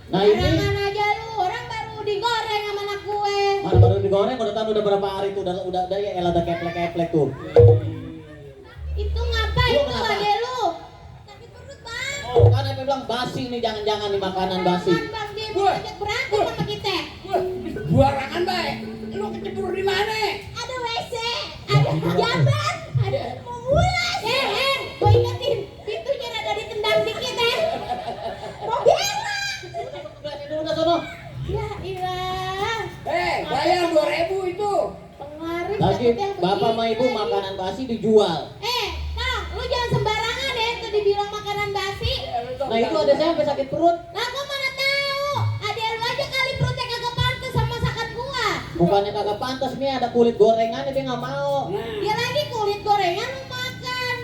Nah ini Sembarangan aja lu, orang baru digoreng sama anak gue. mana baru digoreng udah tahu udah berapa hari tuh udah ya elah udah keplek-keplek tuh. Itu ngapain Lu tuh kenapa? adek lu? Sakit perut bang. Oh, kan apa bilang basi nih jangan-jangan nih makanan basi. Jangan, bang, dia mau ajak berantem sama kita. Buarangan baik. Lu kecebur di mana? Ada WC, ada jamban, ada mau mulas. Gue ingetin, pintunya rada ditendang dikit Mau berak. Berani dulu ke sono. Ya ilah. Bayar 2.000 itu. Penglaris Lagi dapet yang bapak sama begini ibu lagi. makanan basi dijual. Kang, lu jangan sembarangan ya, itu dibilang makanan basi. Nah itu ada saya sampai sakit perut. Lah gua mana tahu. Adek lu aja kali perutnya kagak pantas sama masakan gua. Bukannya kagak pantas nih ada kulit gorengannya dia nggak mau. Dia lagi kulit gorengan lu makan.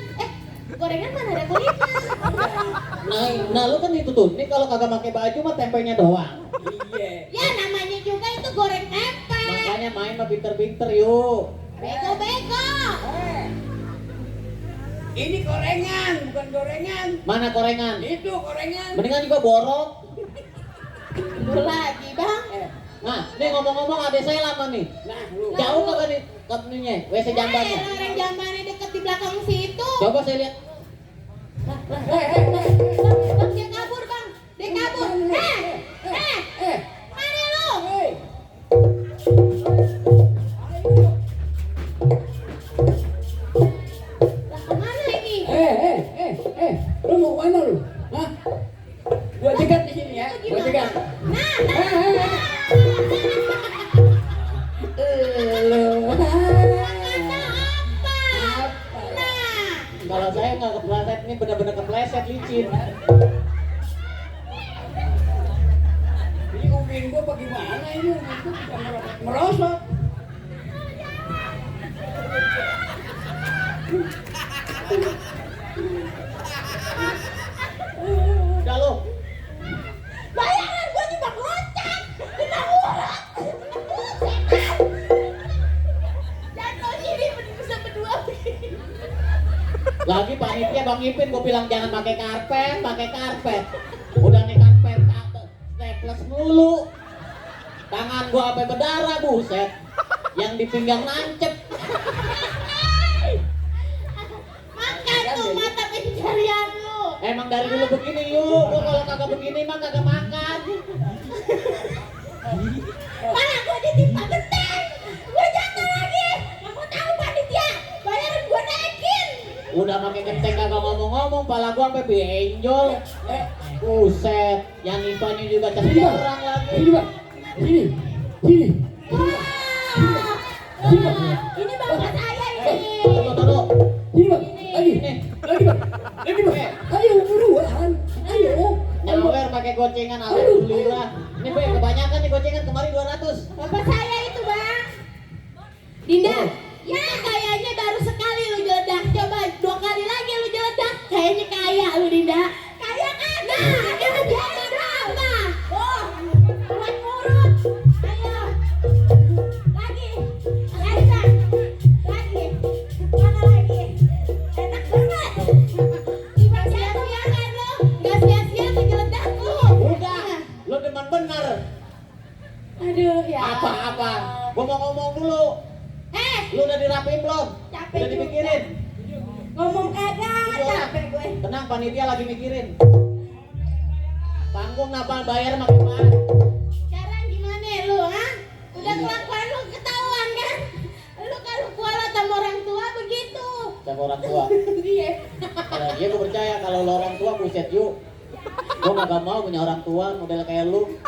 Gorengan mana ada kulitnya? Nah lu kan itu tuh. Nih kalau kagak pakai baju mah tempenya doang. Iya. Ya namanya juga itu goreng tempe. Makanya main mah pinter-pinter yuk. Bego-bego. Ini gorengan, bukan gorengan. Mana gorengan? Itu gorengan. Mendingan juga borok. Lu lagi bang. Nah, nih ngomong-ngomong adek saya lama nih. Nah, lu. Jauh kagak nih katanya WC jambannya. Orang jambannya deket di belakang situ. Coba saya lihat. Bang, dia kabur bang. Dia kabur. Mana lu? Lah kemana ini? Lu mau mana lu? Hah? Gua cegat di sini ya. Itu Gua cegat. gimana? Kata apa? Nah, Kalau saya nggak kepleset ini benar-benar kepleset licin. Ini ubin gua bagaimana ini? Ubin gua bisa merosot. Udah lu. Bang Ipin gue bilang jangan pakai karpet. Udah nih karpet staples mulu. Tangan gue sampai berdarah buset. Yang di pinggang nancep. Makan tuh mata pencarian lu. Emang dari dulu begini yuk. Lu kalau kagak begini mah kagak makan. Mana gua ditimpa genteng. Gua jatuh lagi. Kamu tahu panitia, bayaran gua naikin. Udah pakai genteng kagak ngomong-ngomong, pala gua sampai benjol. Buset, yang ipanya juga orang lagi. Sini. Wah, ini bapak saya ini. Tunggu. Sini bang. Lagi bang. Ayo buruan. Ayo. Nyawer pakai gocengan, alhamdulillah. Ini Be, kebanyakan nih gocengan, kemarin 200. Bapak saya itu, Bang. Dinda, ya kayaknya baru sekali lu jeledak. Coba 2 kali lagi lu jeledak. Kayaknya kaya lu, Dinda. Kaya kagak. Ada biaya berapa? Oh, urut. Ayo. Lagi, Bang. Lagi. Mana lagi? Enak banget. Gak sia-sia kan lu? Gak sia-sia tuh jeledak lu. Udah, lu demen bener. Aduh, ya. Apa? Gua mau ngomong dulu. Lu udah dirapiin belum? Capek Udah juga. dipikirin? Ngomong kagak, capek gue. Tenang, panitia lagi mikirin. Panggung apa bayar makin mahal. Sekarang gimana lu, ha? Udah kelakuan lu ketahuan kan? Lu kalau kualat sama orang tua begitu. Siapa orang tua? Dia. Iya gue percaya kalau lo orang tua buset yuk. Gue gak mau punya orang tua model kayak lu.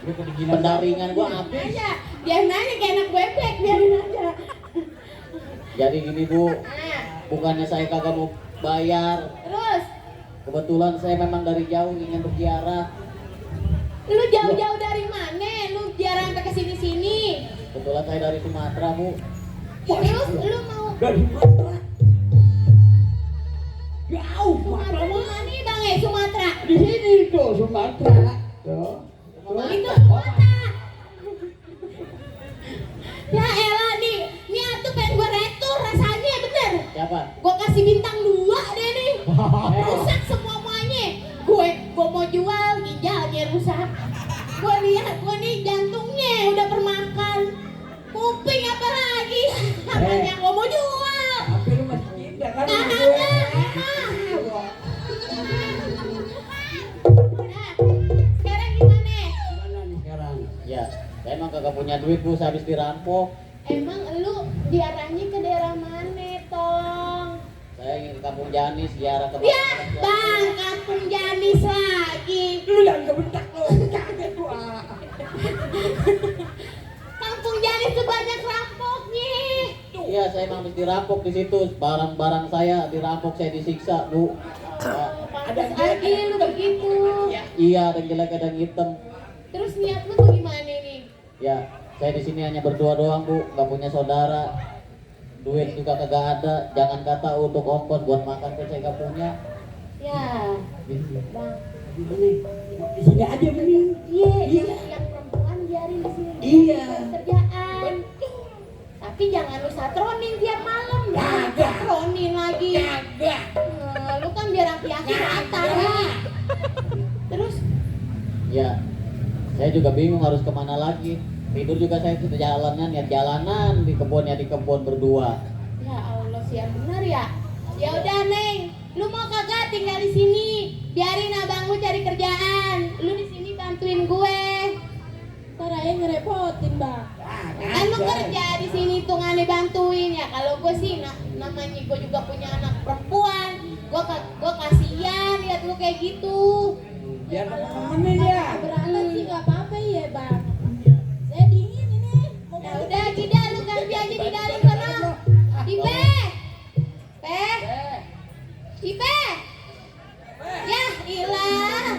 Pendaringan gue habis. Aja, dia nanya kayak anak bebek, biarin aja. Jadi gini Bu, Nah, bukannya saya kagak mau bayar. terus Kebetulan saya memang dari jauh ingin berziarah. lu jauh-jauh dari mana? Lu jarang sampai ke sini-sini. Kebetulan saya dari Sumatera Bu. Terus lu mau Dari mana? Jauh. Sumatera mana Bang Sumatera? Di sini tuh Sumatera. Tuh. Itu kota. Ya elah nih tuh pengen gue retur rasanya bener. Siapa? Gue kasih bintang 2 deh nih. Rusak semuanya. Gue mau jual ginjalnya rusak. Gue lihat gue nih jantungnya udah permakan. Kuping apa lagi? Apanya gue mau jual? Tapi lu masih cinta kan? Nah, sama gue? Nah, sekarang gimana? Gimana nih sekarang? Ya, saya emang kagak punya duit Bu, saya habis dirampok. Emang lu diarahnya ke daerah mana, Tong? Saya ingin ke Kampung Janis, ziarah ke Ya, Bang, Kampung Janis lagi. Lu yang kebentak lu. Kaget gua. Kampung Janis tuh banyak rampoknya. Iya, saya emang habis dirampok di situ. Barang-barang saya dirampok, saya disiksa Bu. Ya, Pantes aja lu begitu. iya, ada yang jelek, ada yang hitam. Terus niat lu tuh gimana nih? Ya, saya di sini hanya berdua doang Bu, nggak punya saudara. Duit juga kagak ada. Jangan kata untuk ongkos buat makan pun saya nggak punya. Ya, Bang. Gimana? Di sini aja mending. Iya, yang perempuan biarin di sini. Iya. Kerjaan. Tapi jangan lu satronin tiap malam. Kagak. Satronin lagi. Kagak. Lu kan biar aki-aki rata ya. Terus Ya, saya juga bingung harus kemana lagi. Tidur juga saya ke jalanan, niat jalanan di kebun berdua. ya Allah sih yang benar ya. Ya udah Neng, lu mau kagak tinggal di sini? Biarin abang lu cari kerjaan. Lu di sini bantuin gue. Ntar aja ngerepotin bang. Kan lu kerja di sini tuh ngane bantuin ya. Kalau gue sih namanya gue juga punya anak perempuan. Gue kasihan lihat lu kayak gitu. Biar temen-temenin ya. Berangkat sih nggak apa-apa ya bang. Saya dingin ini. Ya udah Gida lu ganti aja di dalam sana. Ipe. Ipe. Ya ilah.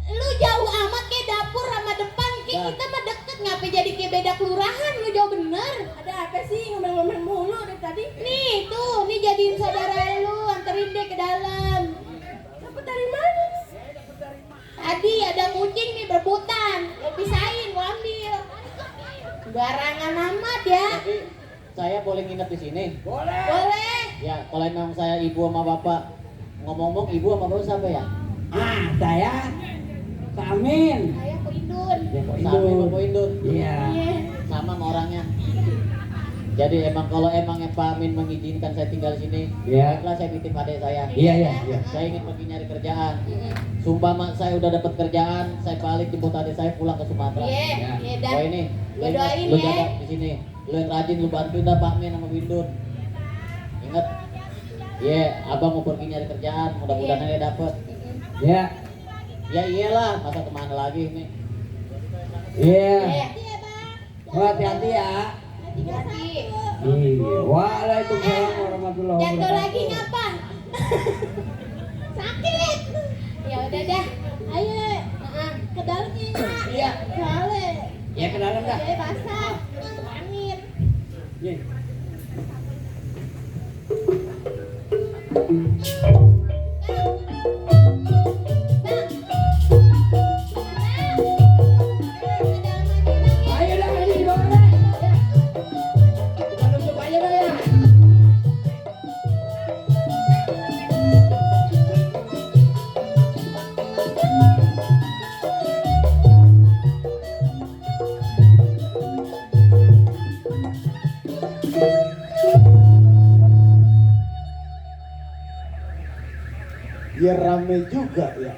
Lu jauh amat kayak dapur sama depan kayak kita mah deket ngapa jadi kayak beda kelurahan lu jauh bener. Ada apa sih ngomong-ngomong mulu dari tadi? Nih tuh, nih jadiin saudara lu anterin deh ke dalam. Dapat dari mana? Tadi ada kucing nih berebutan, lo pisahin, lo ambil. Barangan amat ya. Tapi saya boleh nginep di sini? Boleh. Ya, kalau memang saya ibu sama bapak. Ngomong-ngomong ibu sama bapak siapa ya? Saya Kak Amin. Saya Ko Indun. Ya, Ko Sama Indun. Bapak Indun. Iya. Iya. Sama sama orangnya. Jadi emang kalau emang Pak Amin mengizinkan saya tinggal di sini, Iya. baiklah saya titip adik saya. Iya. Saya ingin pergi nyari kerjaan. Sumpah mak, saya udah dapat kerjaan, saya balik jemput adik saya pulang ke Sumatera. Iya, iya dah. Oh ini, Lu doain lu ya. jaga di sini. Lu yang rajin, lu bantuin dah Pak Amin sama Windun. Ingat, iya, abang mau pergi nyari kerjaan, mudah-mudahan aja dapet. Iya. Ya iyalah, masa kemana lagi nih? Iya. Iya, Bang. Hati-hati ya. Hati-hati. Iya. Waalaikumsalam warahmatullahi Jatuh wabarakatuh. lagi ngapa? Sakit. Ya udah dah. Ayo. Ke dalamnya. Iya. Boleh. Ya ke dalam dah. Jadi basah. Amin. Iya. Ayo dah, ini di bawah dah. Ya. Kita nutup aja dah ya. Ya rame juga ya.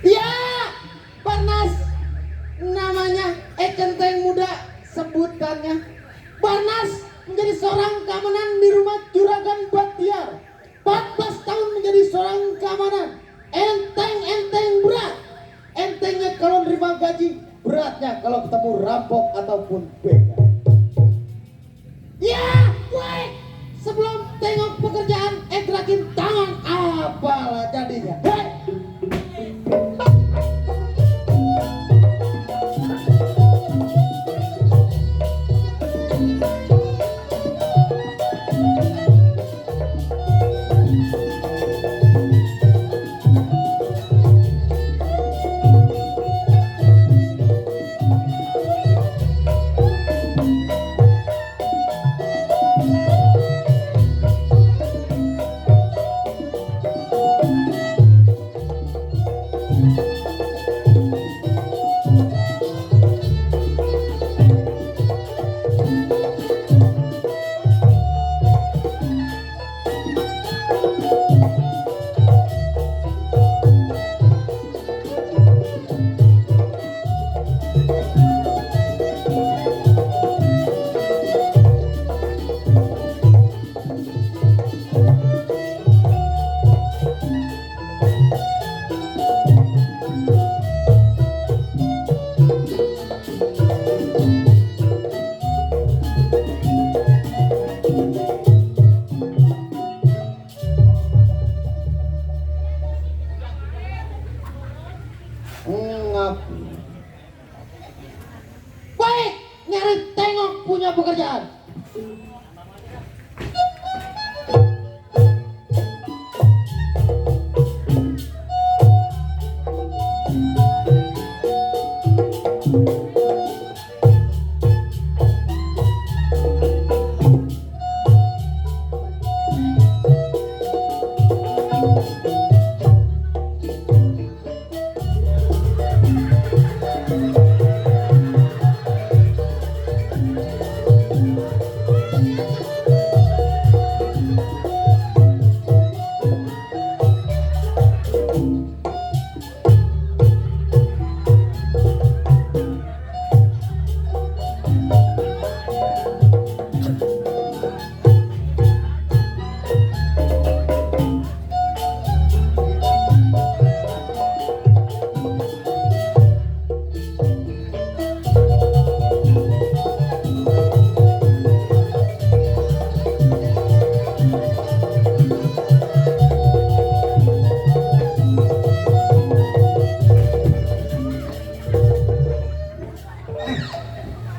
Ya, Barnas. Namanya Kenteng Muda sebutannya. Barnas menjadi seorang keamanan di rumah Juragan Batiar. 14 tahun menjadi seorang keamanan. Enteng berat. Entengnya kalau nerima gaji, beratnya kalau ketemu rampok ataupun begal. Ya, gue sebelum tengok pekerjaan, gerakin tangan apalah jadinya. Hei! Baik, nyari tengok punya pekerjaan.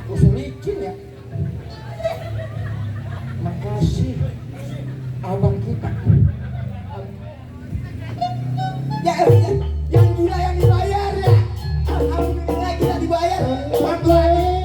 Musuh licin ya. Makasih abang kita. Ya, yang gila yang dibayar ya. Alhamdulillah kita dibayar. Alhamdulillah.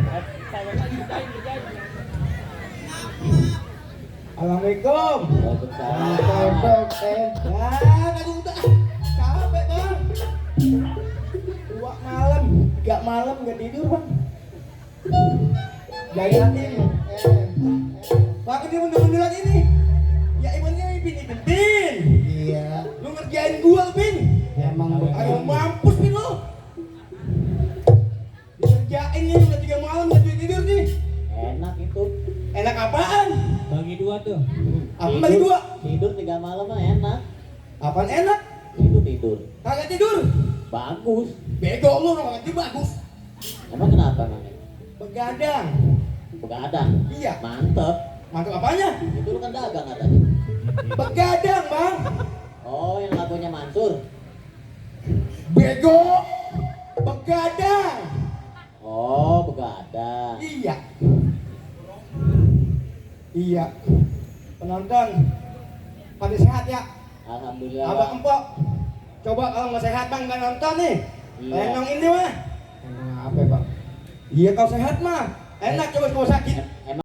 Assalamualaikum. Waalaikumsalam. Ya, tadi udah capek bang. 2 malam, 3 malam nggak tidur bang. Jagain. Bang ini mundur-munduran ini. Ya imannya Ipin. Iya. Lu ngerjain gua Pin. Emang Ayo mampus Pin lu. Dikerjain nih udah 3 malam nggak tidur nih. Enak itu. Enak apaan? Bagi 2 tuh. Apa bagi 2? Tidur 3 malam mah enak. Apaan enak? Itu tidur. Kagak tidur. Bagus. Bego lu orang ngerti bagus. Emang kenapa Mang? Begadang. Begadang. Iya. Mantep. Mantap apanya? Itu lu kan dagang katanya. Begadang bang. Oh, yang lagunya Mansur. Bego. Begadang. Oh, begadang. Iya. Iya. Penonton pada sehat ya. Alhamdulillah. Abang Empok. Coba kalau nggak sehat bang nggak nonton nih. Iya. Lenong ini mah. emang apa bang? Iya kalau sehat mah. Enak coba kalau sakit. Emang